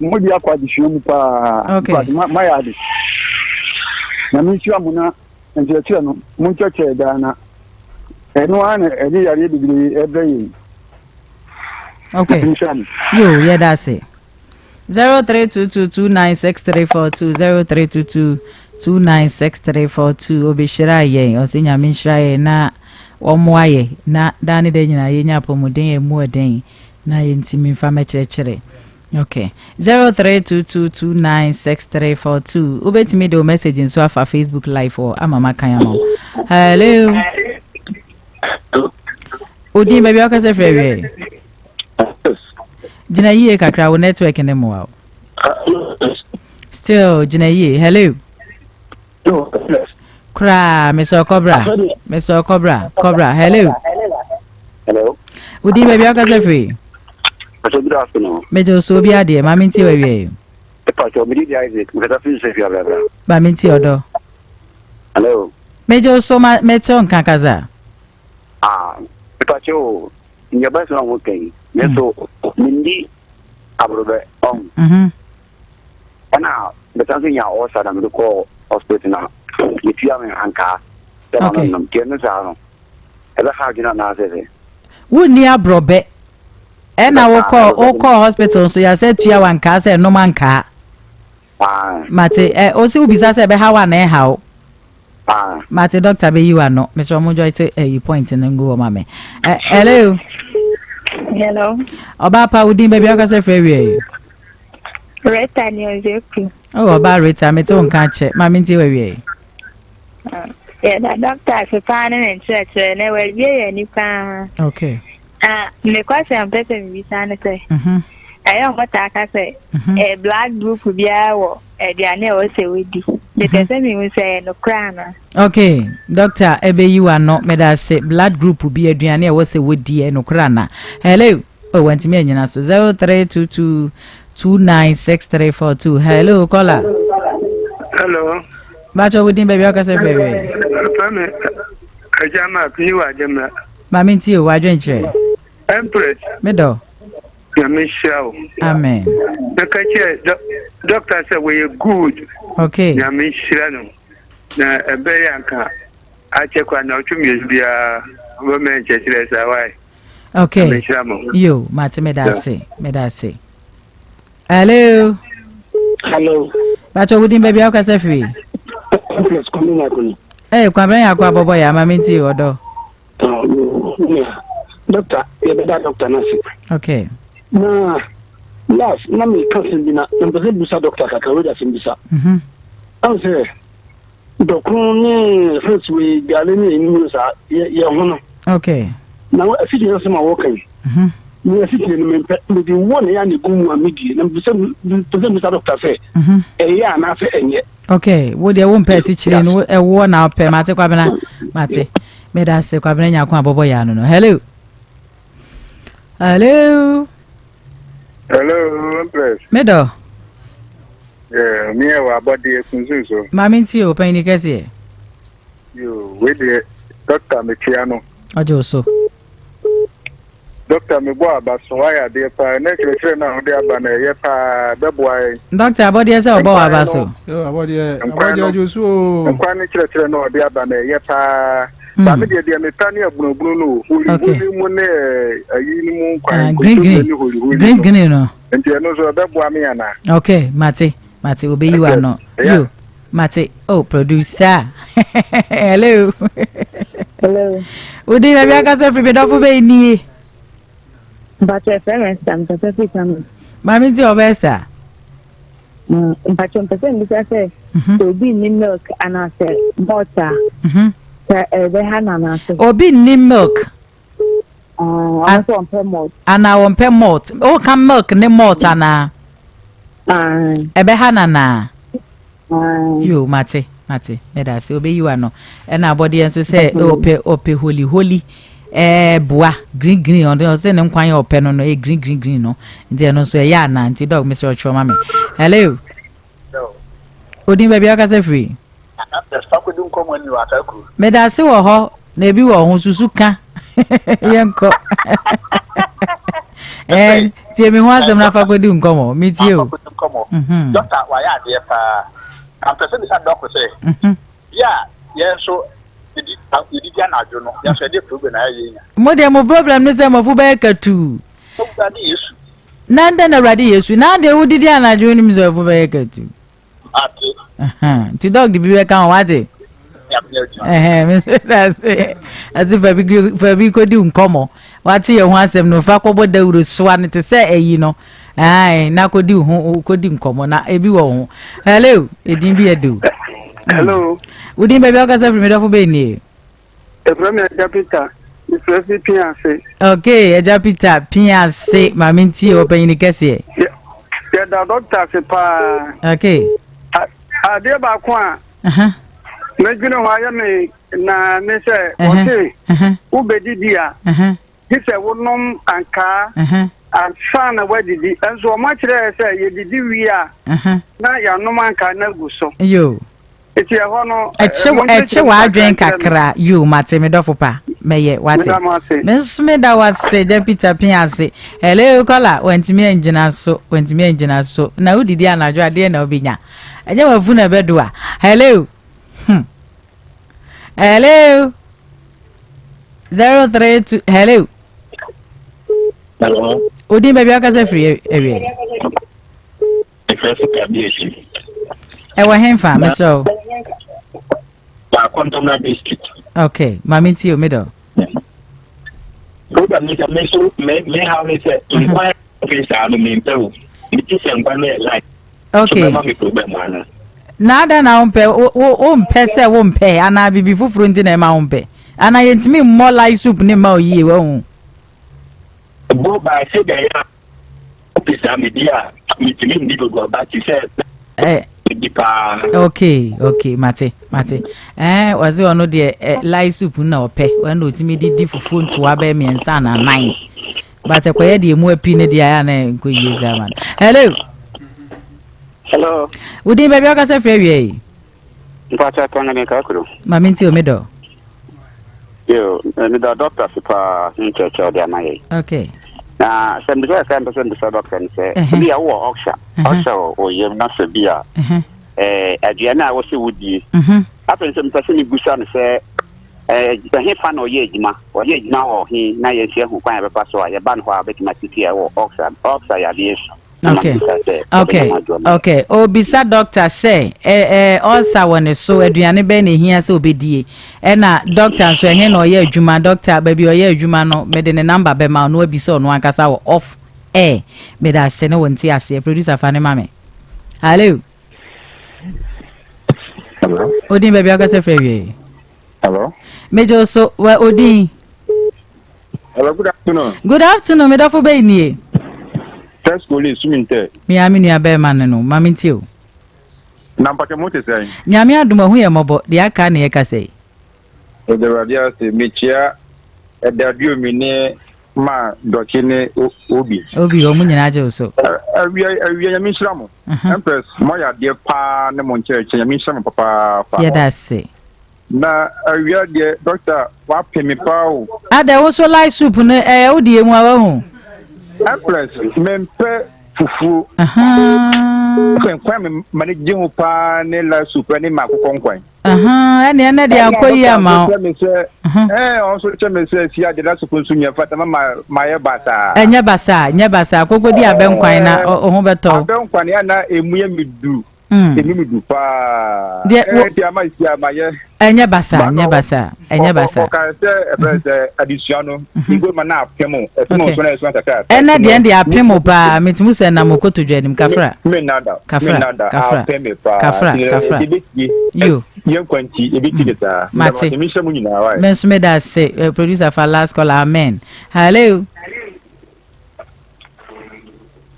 mode akɔ adesua mu paa. Moayɛ ade. Nyame nhyira mo na nkyerɛkyerɛ no monkyerɛkyerɛ daa na ɛno ara na ɛde yareɛ bebree ɛbrɛ yɛn. Okay. Yo, yɛda ase. 0322296342 0322296342 Obehyira yɛn ɔsɛ Nyame nhyira yɛn na wɔmmoa yɛ na daa ne da nyinaa yɛnya apɔmuden ɛmu ɛden na yɛntumi mfa mɛkyerɛkyerɛ okay 0322296342 wobɛtumi de wo message nso afa Facebook live hɔ ama makan ama wo hello odin baabi a wokasɛ frɛ wiɛ gyina yie kakra wo network ne mmoa wo still gyina yie hello koraa mesɛ kɔbra mesɛ kɔbra kɔbra hello hello wodin baabi a wokasa firi megye wo so obi adeɛ ma mentie wawie ma mentie ɔdɔ hello megye wo so ma mete wo nka kasa ah mepakyɛ o Nnuaba sɛ ho kɛn me nso mendi aborɔbɛ ɔn mhm. ɛna mesan so nya ɔsa na mede kɔɔ hospital na yɛtua me ankaa sɛ ma menom nti ɛno saa no ɛbɛha adwene anaasɛ sɛ wonni aborɔbɛ ɛna wokɔ wokɔ hospital nso yɛasɛ tua wo ankaa sɛ ɛnom ankaa mate ɛ ɔsi wobisa sɛ ɛbɛha wo anaa ɛha wo mate doctor bɛyi wa no mesrɛ mo joy te ɛyi point no ngu hɔ ma me hello hello ɔbaa pa wo din baabi akasɛ frɛ wie Rita ni ɔzeku oh ɔbaa Rita mete wo nka akyɛ ma mentie wawie ah, Yɛda dɔkta ase paa ne ne nkyerɛkyerɛ na wabue yɛn ani paa. Okay. Ah, me question mpɛ sɛ mebisa ne sɛ, mhm. ɛyɛ ɔmo taa ka sɛ mhm. eh, blood group biara wɔ aduane a ɛwɔ sɛ wodi. Mepɛ mhm. sɛ mehu sɛ ɛyɛ nokorɛ anaa. Okay, doctor ɛbɛyi w'ano meda ase blood group bi aduane a ɛwɔ sɛ wodi ɛyɛ nokorɛ anaa. Hello. Oh, wantumi anyina so. 0322 296342. Hello, caller. Hello. Bacho wo din baabi a wokasa firi awie. Ɛfrɛ me Agya Mark ni wɔ Agyemra. Maame nti o, wadwenkyerɛ. Empress. Me dɔ. Nyame nhyira wo. Amen. Meka kyerɛ doctor sɛ wɔyɛ good. Okay. Nyame nhyira no. Na ɛbɛyɛ anka akyɛ kwa na ɔtwe mmienu biara ɔbɛma nkyerɛkyerɛ saa wae. Okay. Yo, mate me da ase. Me da ase. Hello. Hello. Bacho within baby how kasa free. Complex kwame nyako ni. Eh, kwame nyako abobo ya mama nti odo. Oh, yeah. Doctor, ye beda doctor na se. Okay. Na last na me ka sem bi na mpese busa doctor kakra we da sem bisa. Mhm. Am say Dɔkono ne fruits wei gale ne nnuro saa yɛ yɛ ho no. Okay. Na asikyire asɛm a wɔka yi. Mhm. Me asikyire no mempɛ mede wɔ na ɛyɛ a na egu mu a medie na mepɛ sɛ mepɛ sɛ misa dɔkta sɛ mhm. ɛyɛ anaasɛ ɛnyɛ. Okay, wo deɛ wompɛ asikyire no ɛwoɔ na wopɛ mate kwabena mate meda ase kwabena nyako abɔbɔ yɛ ano no hello hello. Hello, Empress. Me dɔ. Yeah, me yɛ wɔ abɔdeɛ kunsun so. Maame nti o, panyin kɛseɛ. Yo, wei deɛ, dɔkta mekyia no. Ɔgye wo so. Dɔkta mebɔ aba so, wayɛ adeɛ paa. Ɛnɛ kyerɛkyerɛ no a wode aba no ɛyɛ paa, bɛboa yɛn. Dɔkta abɔdeɛ sɛ ɔbɔ wɔ aba so. Abɔdeɛ, abɔdeɛ ɔgye wo so o. Nkwa ne kyerɛkyerɛ no a ɔde aba no ɛyɛ paa. Ba me deɛ deɛ mepɛ ne abunabunu no o holiholi mu ne ayi no mu nkwan ah, green green ne holiholi green green no nti ɛno nso ɛbɛboa me ana. Okay mate mate obeyi wa no yo mate oh producer hello hello wodi baabi akasa firi mi dɔfo bɛyi nie. Mpatsɔ ɛfrɛ mi Esther mpɛsɛ fi kama. Maame nti ɔbɛ Esther. Mpatsɔ mpɛsɛ mbisa sɛ mhm. sɛ obi nni milk anaasɛ malt a mhm. sɛ ɛbɛha no anaasɛ. Obi nni milk. Ah, ɔno sɛ ɔmpɛ malt. Anaa ɔmpɛ malt. Woka milk ne malt anaa? Ɛbɛha no anaa? Yo, mate, mate. Meda ase. Obeyi wa no. Ɛna abɔdeɛ nso sɛ ɔpɛ ɔpɛ holi holi ɛɛ boa green green ɔde ɔsɛ ne nkwan yɛ ɔpɛ no no ɛyɛ green green green no nti ɛno nso ɛyɛ ana nti dɔg mesrɛ ɔtwerɛ ma me. Hello. Odin baabi akasa firi. Meda ase wɔ hɔ na ebi wɔ ho susu ka yɛnkɔ eh, tie me ho asɛm na fa kɔdi nkɔmmɔ metie o mhm. dɔkta wayɛ adeɛ paa na mpɛ sɛ bisa dɔko sɛ mhm. yɛ a yɛn nso yɛdidi anadwo no yɛn nso yɛde problem na yɛyɛ nya mo deɛ mo problem ne sɛ mɔfo bɛyɛ katuu Awurade Yesu na ndɛ na Awurade Yesu na deɛ wodidi anadwo nim sɛ ɔfo bɛyɛ katuu Ate. Nti dɔg de bi bɛka ho wate. Me nso da ase ase fa bi fa bi kɔdi nkɔmmɔ wate yɛn ho asɛm no fa kɔbɔ dawuro soa no te sɛ ayi no ae na kɔdi ho kɔdi nkɔmmɔ na ebi wɔ ho hello edin bi yɛ do. Hello. Wodin baabi a wokasa firi me dɔfo bɛn nie. Yɛfrɛ me Agya Peter. Mefrɛ fi Piase. Okay, Agya Peter, Piase. Maame ntie ɔpanyini kɛseɛ. Yɛda dɔkta ase paa. Okay. Adeɛ baako a medwene ho ayɛ me na ne sɛ wɔse wobɛdidi a gye sɛ wonom ankaa ansa na woadidi. Nso wɔn akyerɛ sɛ yɛdidi wie a na yɛanom ankaa no agu so. Yo. Eti ɛhɔ no. Ɛkye ɛkye w'adwen kakra yoo mate me dɔfo pa mɛyɛ wate. Me nso meda wase gya Peter pia ase. Hello kɔla wantumi angyina so wantumi angyina so na wodidi anadwo adeɛ na wobɛnya. Ɛnyɛ wafu na ɛbɛdo a. Hello. Hmm. Hello. 032 hello. Hello. Odin baabi akasa firi awie. Mefrɛ so ka bi akyi. Ɛwɔ henfa mesrɛ wo? Baakɔntɔmra district. Okay, maame nti o middle. Program ni sɛ me so me me haw ne sɛ mhm. nkwan afei saa no mempɛ o. Mete sɛ nkwan no yɛ light. Okay. So bɛma me problem ana? Na adɛn na wompɛ wompɛ sɛ wompɛ anaa biribi foforɔ nti na ɛma wompɛ anaa yɛntumi mmɔ light soup ne mma oyie wahu. Bo ba sɛ deɛ yɛ a saa medi a metumi ndi dodoɔ ba te sɛ eh. medi paa. Okay okay mate mate eh wɔse ɔno deɛ eh, light soup na ɔpɛ wɔn na ɔtumi de di fufuo ntoa bɛyɛ mmiɛnsa anaa nan but ɛkɔyɛ deɛ emu api ne deɛ ayɛ na nkɔ yie sɛ ama no hello. Hello. Wodin baabi ɔkasa firi awia yi. Mpakyɛ tɔngene kakro. Maame nti o me dɔ. Yo, me dɔ doctor si paa ne nkyerɛkyerɛ ɔde ama yɛ. Okay. Na sɛ mbisa sɛ mpɛ sɛ mbisa doctor no sɛ ebi a wowɔ ɔksha ɔksha wɔ yam na sɛ bi a ɛɛ aduane a wɔsɛ wodie. Afei nso mpɛ sɛ mebusa no sɛ ɛɛ ɛhe fa na ɔyɛ adwuma ɔyɛ adwuma wɔ he na yɛn nso yɛhu kwan a yɛbɛfa so a yɛba no hɔ a bɛtumi atiti ɛwɔ ɔksha ɔksha yadeɛ so. Okay. Okay. Okay. Obisa doctor sɛ ɛ ɛ ɔsa wɔ ne so aduane bɛn na ehia sɛ obedie. Ɛna doctor nso ɛhe na ɔyɛ adwuma doctor baabi ɔyɛ adwuma no mede ne number bɛma ɔno abisa ɔno ankasa wɔ off air. Meda ase ne wo nte aseɛ producer fa ne ma me. Hello. Hello. Odin baabi akasa firi awie. Hello. Mejo so wɔ odin. Hello, good afternoon. Good afternoon, me dɔfo bɛyi nie. First police, sumi ntɛ. Me a me nua bɛrima no no, ma me ntie o. Na mpatwa mo te sɛn? Nyame adom ahu yɛ mmɔbɔ, deɛ aka ne yɛka sɛi. Meda Awurade ase, mekyia ɛda duomi ne ma dɔkye ne obi. Obi, wɔn nyinaa gye wo so. Awia, awia, nyame nhyira mo. Empress, mo ayɛ adeɛ paa ne mo nkyerɛkyerɛ, nyame nhyira mo papaapa. Yɛda ase. Na awia deɛ doctor wape me paa o. Adɛ wo nso light soup no ɛyɛ wo deɛ mu a wahu. Empress mempɛ fufuo. Nkwan me ma ne gye ho paa ne light soup ne ma akokɔ nkwan. Ɛne ɛnɛ deɛ ankɔ yi ama wo. Ɛɛ ɔno nso kyɛ me sɛ si ade light soup nso nyɛ fata ma ma yɛ basaa. Ɛnyɛ basaa nyɛ basaa koko di abɛnkwan na ɔho bɛtɔ. Abɛnkwan yɛ na emu yɛ me du. Mm. Emu du paa. Deɛ wo. Ɛɛ ama si ama yɛ. Ɛnyɛ basa, ɛnyɛ basa, ɛnyɛ basa. Ɔka sɛ ɛfɛ sɛ adesua no. Ibo ma na apem o. Ɛpem o so na ɛsua kakra. Ɛnɛ deɛ ɛnde apem o paa. Metumi sɛ nam okotodwe anim kafra. Me nada. Kafra. Me nada. Kafra. Apem paa. Kafra. Kafra. Ebetie. Yo. Yɛn kwanti ebetie de saa. Mate. Mi hyɛ mu nyinaa wa. Me nso me da ase. Producer fa last call. Amen. Hello.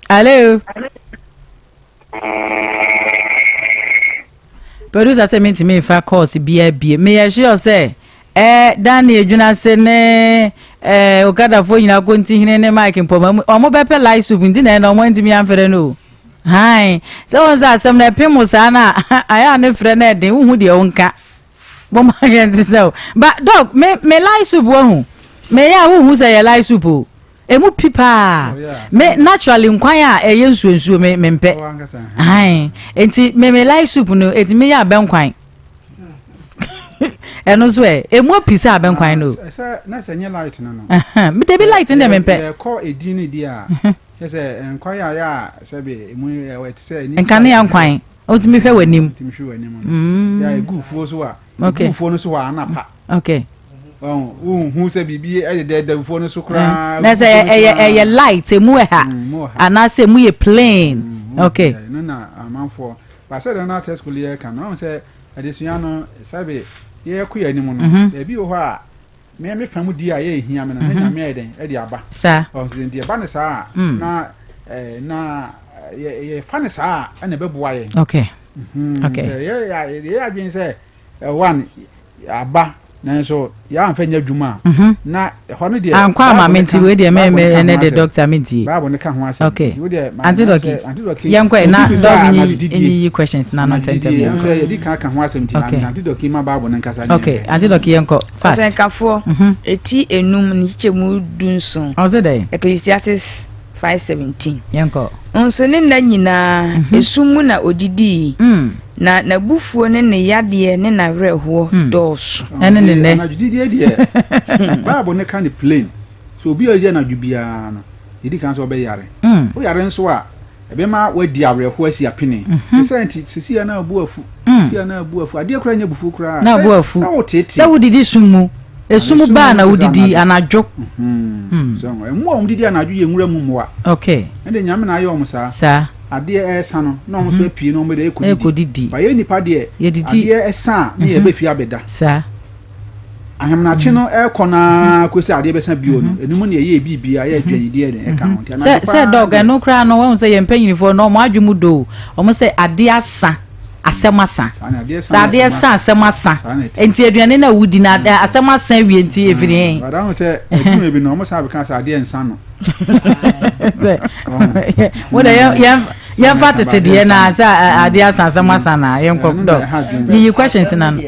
Hello. Producer sɛ mentumi nfa course biara bie meyɛ sure sɛ eh, Danny Adwunase ne eh, Okadafoɔ nyinaa Kontihene ne Mike Mpɔma mu ɔmo bɛpɛ light soup nti na ɛna ɔmo antumi amfrɛ no o han sɛ wɔn sɛ asɛm no ɛpem mo saa na ayɛ a ne frɛ no ɛden wohu deɛ wonka bɔma yɛn ti sɛ o ba dɔk me me light soup wahu meyɛ a wohu sɛ yɛ light soup o Emu pi paa. Me naturally nkwan a ɛyɛ nsuo nsuo me me mpɛ. Ahan. Nti me me light soup no etumi yɛ abɛnkwan. Ɛno nso ɛ emu api sɛ abɛnkwan no. Sɛ na sɛ nyɛ light no no. Me debi light no deɛ me mpɛ. Yɛkɔ edin ne di a. Kyɛ sɛ nkwan a yɛ a sɛbi emu ɛte sɛ. Nkanea nkwan. Otumi hwɛ w'anim. Otumi hwɛ w'anim no. Yɛ egu fuo so a. Okay. Egu fuo no so hɔ a anapa. Okay. Wohu sɛ biribi ɛdedɛɛdɛ fuo no so koraa. Na sɛ ɛyɛ ɛyɛ light emu ɛha mm, anaasɛ emu yɛ plain. Mm, okay. No na amanfoɔ baasɛ dɛn na test school yɛ ka no ɔn sɛ adesua no sɛbe yɛkɔ yɛ anim no mhm. ebi wɔ hɔ a me me fa mu di a yɛ ehia me no na mhm. nyame ayɛ dɛn ɛde aba. Saa. Ɔn sɛ nti ɛba ne saa a mm. na ɛɛ na yɛ yɛ fa ne saa a ɛna ɛbɛboa yɛn. Okay. Mhm. Okay. Sɛ yɛ yɛ yɛ adwene sɛ one aba nanso yɛamfa nyɛ adwuma a mhm. na ɛhɔ no deɛ ankɔ ama me nti wei deɛ me me ɛnɛ de doctor me ntie bible no ka ho asɛm okay aunty dɔki yɛnkɔ ɛ na dɔki nyi nyiyi questions na no ntɛntɛm yɛnkɔ sɛ yɛdi kan ka ho asɛm nti okay aunty dɔki ma bible no nkasa ne okay aunty dɔki yɛnkɔ fast ɔsɛnkafoɔ mhm. eti enum ne kyekyɛmu dunson ɔsɛ dɛ Ecclesiastes 5:17. Yɛnkɔ. Nso ne nna nyinaa, mhm. esum mu na odidii, mm. na n'abufuo ne ne yadeɛ ne n'awerɛhoɔ mm. dɔɔso. Ɛne ne nɛ. Anadwo didie deɛ, Bible ne ka ne plain. So obi a ɔdi anadwo biara no, yɛdi kan sɛ ɔbɛyare. Mm. Woyare nso a, ɛbɛma wadi awerɛhoɔ asi apene. Mhm. Sɛ nti, sisi a na abu afu. Mm. Sisi a na abu afu. Adeɛ koraa nyɛ abufuo koraa. Na abu afu. Sɛ woteetee. Sɛ wodidi sum mu. Esum baa na wodidi anadwo. Mhm. Mmoa a wɔdidi anadwo yɛ nwura mu mmoa. Okay. Ɛnde Nyame na ayɛ wɔn saa. Saa. Adeɛ ɛresa no na wɔn nso apue na wɔn de ɛkɔdidi. Ɛkɔdidi. Ba yɛn nipa deɛ Yɛdidi. adeɛ ɛsa a ne yɛbɛ fie abɛda. Saa. Ahemanakye no ɛrekɔ no ara kɔsi adeɛ bɛsa bio no ɛno mu na yɛyɛ biribiara yɛ aduanedeɛ de ɛka ho. Nti Sɛ anadwo sɛ paa dɔg deɛ. ɛno koraa no wɔn sɛ yɛn mpanyinfoɔ no wɔn adwene mu do o wɔn sɛ adeɛ asa asɛm asa. Saa na adeɛ Sɛ adeɛ sa asɛm asa. Saa na ɛte. Nti aduane no a wodi no asɛm asa awie nti efiri he. But ahun sɛ ɛduru bi no wɔn san bɛka sɛ adeɛ nsa no. Wo de yɛn yɛnfa tete deɛ na sɛ adeɛ asa asɛm asa na yɛnkɔ dɔg yiyi questions na no.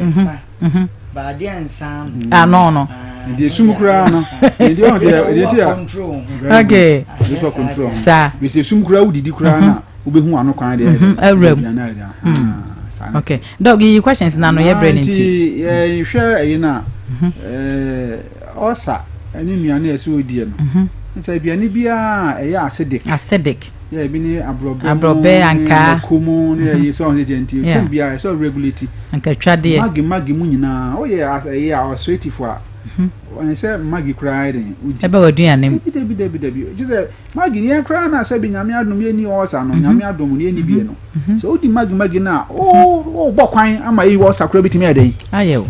Ano no. Nti esum koraa no. Nti ɔn deɛ ɛdeɛ ti a. Okay. Saa. Bisi esum koraa wodidi koraa na wobɛhu ano kwan deɛ. Awura mu. Okay. Dɔg yiyi questions na no yɛ brɛ ne nti. Nti yɛhwɛ ɛyi na ɔsa ɛne nnuane a ɛsɛ odiɛ no. Sɛ aduane biara a ɛyɛ acidic. Acidic. Yɛ ebi ne aborɔbɛ mu Aborɔbɛ, ankaa. mako mu ne ɛyi sɛ ɔn sɛ nti Yeah. time biara ɛsɛ ɔregulate. Ankatwadeɛ. Magi magi mu nyinaa woyɛ ɛyɛ a ɔsrɛtifo a ɔyɛ sɛ magi koraa yɛ den wodi. Ɛbɛ w'aduane mu. Dabi dabi dabi dabi gye sɛ magi no yɛn koraa na sɛ bi nyame adom yɛnni ɔɔsa no nyame adom no yɛnni bie no sɛ wodi magi magi no a wo wobɔ kwan ama yi ɔɔsa koraa bitumi ayɛ den. Ayɛ o.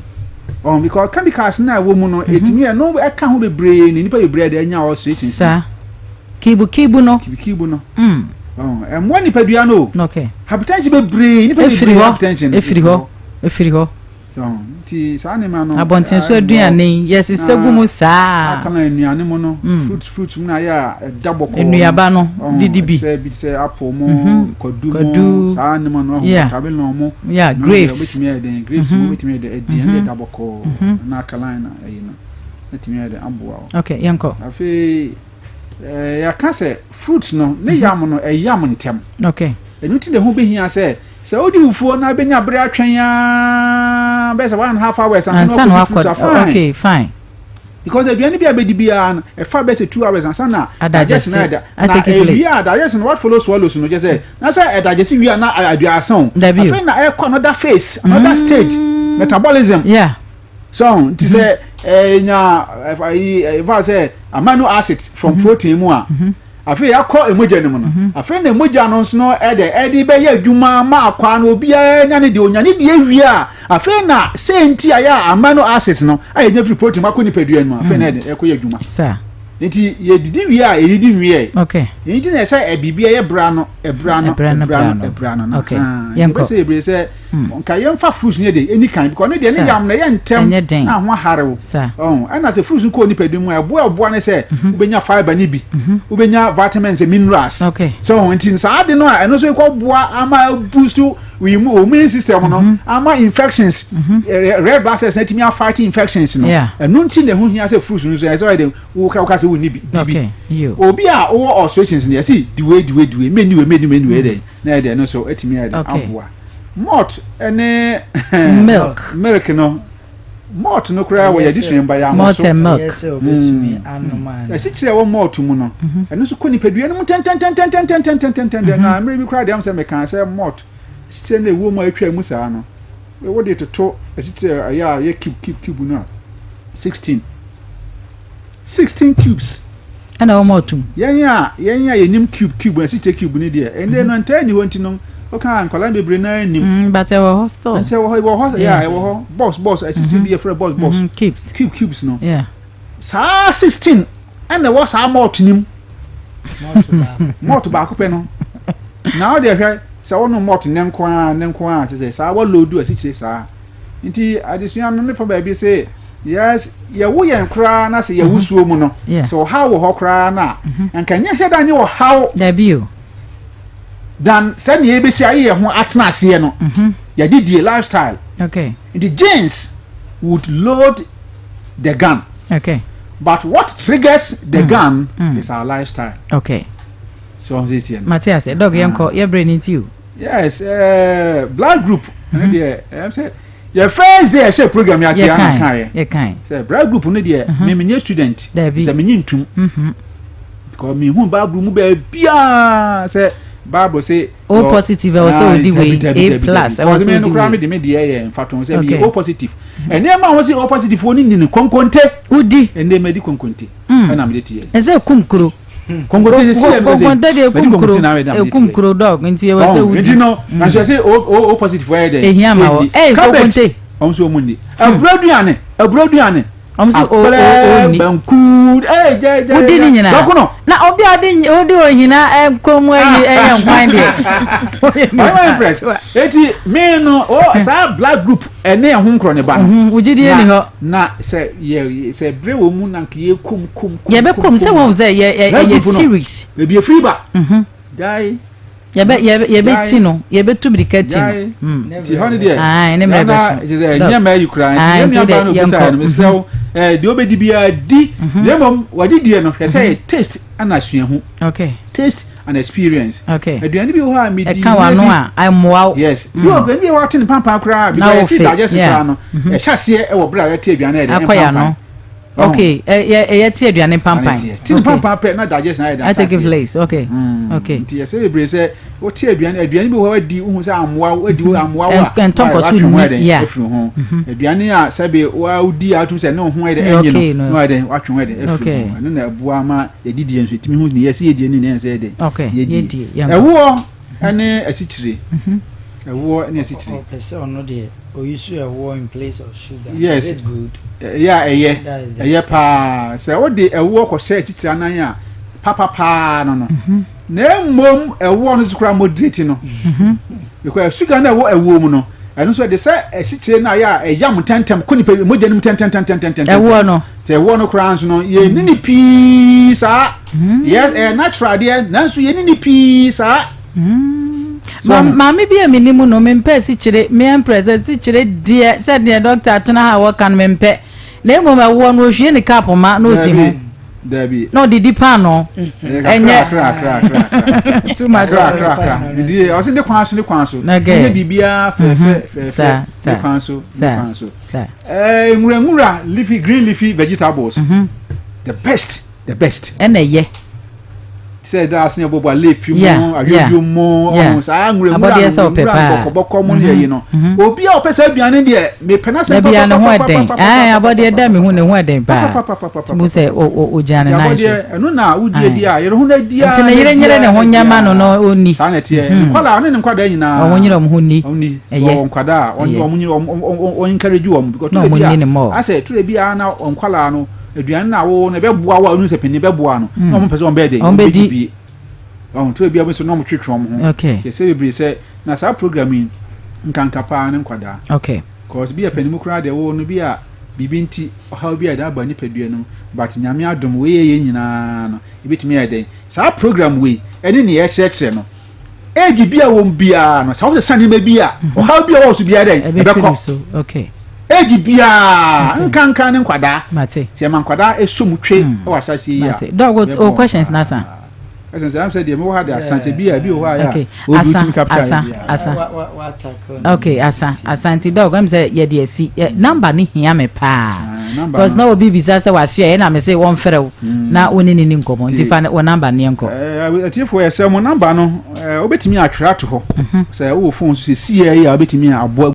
Ɔn because chemicals na ɛwɔ mu no etumi yɛ no ɛka ho bebree na nipa bebree de anya ulceration. Saa. Kibu kibu no. Kibu kibu no. Mm. Ɔn ɛmoa nipadua no o. Okay. Hypertension bebree nipa bebree hypertension. Efiri hɔ. Efiri hɔ. So nti saa nneɛma no. Abɔnten so aduane yɛsesa gu mu saa. Aka na nnuane mu no. Mm. Fruit fruit mu na ayɛ a ɛda bɔkɔɔ. Nnuaba no didi bi. Sɛ bi sɛ apple mu, mhm. kwadu mu, saa nneɛma no ɔho watermelon mu. Yeah, grapes. Obetumi ayɛ den grapes mu obetumi ayɛ den ɛdi ɛna ɛda bɔkɔɔ mhm. na alkaline na ɛyi no ɛtumi ayɛ den aboa o. Okay, yɛn kɔ. Afei ɛɛ yɛaka sɛ fruit no ne mhm. yam no ɛyam ntɛm. Okay. Ɛno ti na ɛho behia sɛ sɛ wodi fufuo na benya bere atwɛn aa bɛyɛ sɛ 1.5 hours ansa na wakɔ fruit a fine. Okay, fine. Because aduane bi a bɛdi biara no ɛfa bɛyɛ sɛ 2 hours ansa na digestion ayɛ da na ewie a digestion what follows swallows no kyɛ sɛ na sɛ ɛdigest wie a na aduane asa o afei na ɛkɔ another phase, another stage, metabolism. So nti sɛ ɛnya ɛyi ɛfa sɛ amino acids from protein mu a afei akɔ emogya no mu no afei na emogya no nso no ɛde ɛde bɛyɛ adwuma ma akwa no obiara nya ne deɛ onya ne deɛ wie a afei na sɛ nti a yɛ amino acids no a yɛnya firi protein mu akɔ nipadua no mu afei na ɛde ɛkɔ yɛ adwuma. Nti yɛdidi wie a yɛdidi nwie. Nti na ɛsɛ biribi ɛyɛ bra no ɛbra no ɛbra no ɛbra no na yɛbɛsɛ yɛbere sɛ nka yɛmfa fruits no yɛ de ɛni kan because ne deɛ ne yam no ɛyɛ ntɛm na ho aharew ɛna sɛ fruits no kɔ nipadua mu a ɛboa ɛboa ne sɛ wobɛnya fibre ne bi wobɛnya vitamins and minerals so nti saa ade no a ɛno nso kɔ boa ama boost immune system no ama infections red blood cells na ɛtumi afight infections no ɛno nti na ɛho hia sɛ fruits no so ɛsɛ ɔyɛ de woka woka sɛ wonni bi di bi obi a wowɔ ulcerations no yɛsi diwe diwe diwe meni we meni meni we dɛ na ɛdɛ no so ɛtumi ayɛ dɛ aboa malt ɛne milk milk no malt no koraa wɔ yɛde sua mba yɛ malt and milk ɛsi kyerɛ wɔ malt mu no ɛno nso kɔ nipadua no mu tɛntɛntɛntɛntɛntɛntɛntɛntɛn na mmerɛ bi koraa deɛ am sɛ meka sɛ malt ɛsi kyerɛ no ɛwɔ mu a atwa mu saa no wode toto ɛsi kyerɛ ɛyɛ a yɛ cube cube cube no a 16 16 cubes ɛna wɔn malt mu yɛn a yɛn a yɛnim cube cube ɛsi kyerɛ cube no deɛ ɛnde no ntaa ni hɔ nti no ɔka nkwadaa bebree naa nim. But ɛwɔ hɔ still. Ɛsɛ ɛwɔ hɔ ɛwɔ hɔ yɛ ɛwɔ hɔ box box ɛsisi bi yɛfrɛ box box. Cubes. Cube cubes no. Saa 16 ɛna ɛwɔ saa malt nim. Malt baako pɛ no. Na ɔde ɛhwɛ sɛ ɔno malt ne nko ara ne nko ara kyerɛ sɛ saa wɔloadu asikyire saa nti adesua no mefa baabi sɛ yes yɛwo yɛn koraa na sɛ yɛwo suo mu no sɛ ɔhaw wɔ hɔ koraa no a nka nyɛ hyɛ da nyɛ ɔhaw dabi o dan sɛnea yɛbɛsi ayɛ yɛn ho atena aseɛ no yɛde die lifestyle nti genes would load the gun but what triggers the gun is our lifestyle. Okay. So ɔn sɛ tiɛ no. Mate ase dɔg yɛn kɔ yɛ brɛ ne ti o. Yes, blood group. Ɛno deɛ ɛm sɛ yɛ first day ɛhyɛ program yɛ ase yɛ ana kan yɛ. Yɛ kan. Sɛ blood group no deɛ mi mi nye student. Dabi. Sɛ mi nye ntum. Because mi hu Bible mu baabiaa sɛ Bible sɛ. O positive ɛwɔ sɛ odi wei A plus ɛwɔ sɛ odi wei. Mi no mi de mi deɛ yɛ nfato sɛ mi yɛ O positive. Nneɛma a wɔn sɛ O positive wɔn ni ni konkonte. Odi. Ɛnna mi di konkonte. Ɛna mi de ti yɛ. Ɛsɛ kum kuro. Konkonte sɛ si yɛ konkonte deɛ ekum kuro ekum kuro dɔg nti ɛwɔ sɛ wudi. Nti no mm. nanso yɛsɛ o o positive ɛyɛ dɛ. Ehia ma wɔ ɛyɛ konkonte. Wɔn nso wɔn ni aburo aduane aburo aduane. Wɔn nso o o o ni. Banku ɛyɛ gya gya. Wodi ne nyinaa. Dɔkono. Na obi a ɔde ɔde ohina nkɔn mu ayi ɛyɛ nkwan deɛ. Ɔyɛ impress eti mi no o saa black group ɛne ɛho nkorɔ ne ba no. Mhm, wo gyidie ni hɔ. Na sɛ yɛ sɛ bere wɔ mu na nka yɛ kum kum kum. Yɛbɛ kum sɛ wɔn sɛ yɛ yɛ yɛ series. Ebi efiri ba. Mhm. Gyae. Yɛbɛ yɛbɛ yɛbɛ ti no yɛbɛ tu mirika ti no. Mm. Ti hɔ ne deɛ. Ayi ne mmerɛ bɛ so. Kyerɛ sɛ nneɛma ayi koraa nti yɛn nua baa no obisa yɛ no mesrɛ wo ɛɛ deɛ obedi biara di mhm. na mmom wɔde die no hwɛ sɛ yɛ taste ana suahu. Okay. Taste an experience. Okay. Aduane bi wɔ hɔ a medi. Ɛka w'ano a ɛmmoa wo. Yes. Bi wɔ aduane bi wɔ hɔ ate ne pampan koraa because yɛsi digest koraa no. Mm-hmm. Ɛhyɛ aseɛ ɛwɔ bere a yɛte aduane yɛ de akɔ yɛ ano. Okay. Ɛyɛ te aduane pampan. Te ne pampan pɛ na digest na ayɛ de ahyɛ aseɛ. Take place. Okay. Mm. Okay. Nti yɛsɛ bebree sɛ wote aduane aduane bi wɔ hɔ adi wohu sɛ amoa wo adi mm-hmm. amoa wo a ɛntɔ nkɔ so nni yeah. Afiri ho. Mm-hmm. Aduane a sɛbe wodi a wotum sɛ ne ho ayɛ de ɛnye no na wayɛ de watwe ho ayɛ de afiri ho. Ɛno na ɛboa ma yɛdidie nso yɛtumi hu ne yɛsɛ yɛdie ne ne ɛnsɛ yɛde yɛdie ɛwoɔ ɛne asikyire mhm. ɛwoɔ ne asikyire. Ɔpɛ sɛ ɔno deɛ oyi so ɛwoɔ in place of sugar. Yes is it good. Ɛyɛ a ɛyɛ ɛyɛ paa sɛ wode ɛwoɔ kɔhyɛ asikyire anan a papa paa no no mhm. na mmom ɛwoɔ no so koraa moderate no mhm. because sugar no ɛwɔ ɛwoɔ mu no ɛno nso ɛde sɛ asikyire no ayɛ a ɛyam ntɛntɛm kɔ nipa mogya no mu ntɛntɛntɛntɛntɛm ɛwoɔ no Sɛ ɛwoɔ no koraa nso no, yɛnni ne pii saa. Mm. Yes, ɛyɛ natural adeɛ, nanso yɛnni ne pii saa. Mm. Maame bi a menim no, mempɛ asikyire, me empress asikyire deɛ sɛdeɛ dɔkta atena ha a wɔka no mempɛ. Na mmom ɛwoɔ no ɔhwie ne cup ma na ɔsi ho. Dabi. Na ɔde di paanoo. Ɛnyɛ too much. Ɔsɛ ne kwan so ne kwan so. Okay. Ɛnyɛ biribiara fɛfɛ fɛfɛ ne kwan so ne kwan so. Eh, nwura nwura leafy green leafy vegetables. Mm -hmm. The best, the best. Ɛna ɛyɛ. Sɛ ɛda ase ɛbɔbɔ a leaf mu, ayoyo mu, ɔmo saa nwura nwura no nwura bɔkɔbɔkɔ mu ne ɛyi no. Mhm. Obi a ɔpɛ sɛ aduane deɛ mepɛ na sɛ papa papa ne ho ɛdɛn. Ɛɛ abɔdeɛ da mi hu ne ho ɛdɛn paa. Timu sɛ o gyina ne nan so. Abɔdeɛ ɛno na wodi adi a yɛrɛ ho na di a. Nti ne yere nyere ne ho nyɛma no no onni. Saa na ɛteɛ. Mhm. Nkwadaa ɔne ne nkwadaa nyinaa. Ɔmo nyere ɔmo ho ni. Ɔmo ɛyɛ wɔ nkwadaa a wɔn wɔn wɔn encourage wɔn because na wɔn ni ne mɔ asɛ ture bi a na nkwadaa no aduane na awo no ɛbɛboa wo a ɔno sɛ panyin bɛboa no na wɔn pɛ sɛ wɔn bɛyɛ dɛ wɔn bɛdi bi wɔn ture bi a wɔn nso na wɔn twetwe wɔn ho okay kyɛ sɛ bebree sɛ na saa program yi nkanka paa ne nkwadaa okay cause bi a panyin mu koraa deɛ wɔwɔ no bi a biribi nti ɔhaw bi a ɛde aba nipadua no but nyame adom wei yɛ yɛn nyinaa no ebitumi ayɛ dɛn saa program wei ɛne nea ɛkyerɛkyerɛ no age bi a wɔn biara no sɛ wɔsesa nneɛma bi a mhm. ɔhaw bi a wɔwɔ so biara dɛ ɛbɛkɔ age biara nkankan ne nkwadaa sɛ ɛma nkwadaa ɛsɔ mu twe hmm. wɔ ahyɛseɛ yi a dɔg o questions na sa ɛsɛ sɛ sɛ deɛ mewɔ ha de asa sɛ bi a bi wɔ hɔ a yɛ a obi tumi capture asa asa okay asa asa nti dɔg ɛm sɛ yɛde asi number ne hia me paa ah, because na obi bisa sɛ wasoɛ ɛna me se wɔmfrɛ wo hmm. na wo ne ne ni nkɔmmɔ nti fa wɔ number ne yɛnkɔ atiefoɔ yɛ sɛ mo number no wobɛtumi atwerɛ ato hɔ mhm. sɛ wowɔ phone so sɛ siɛ yi a wobɛtumi aboa.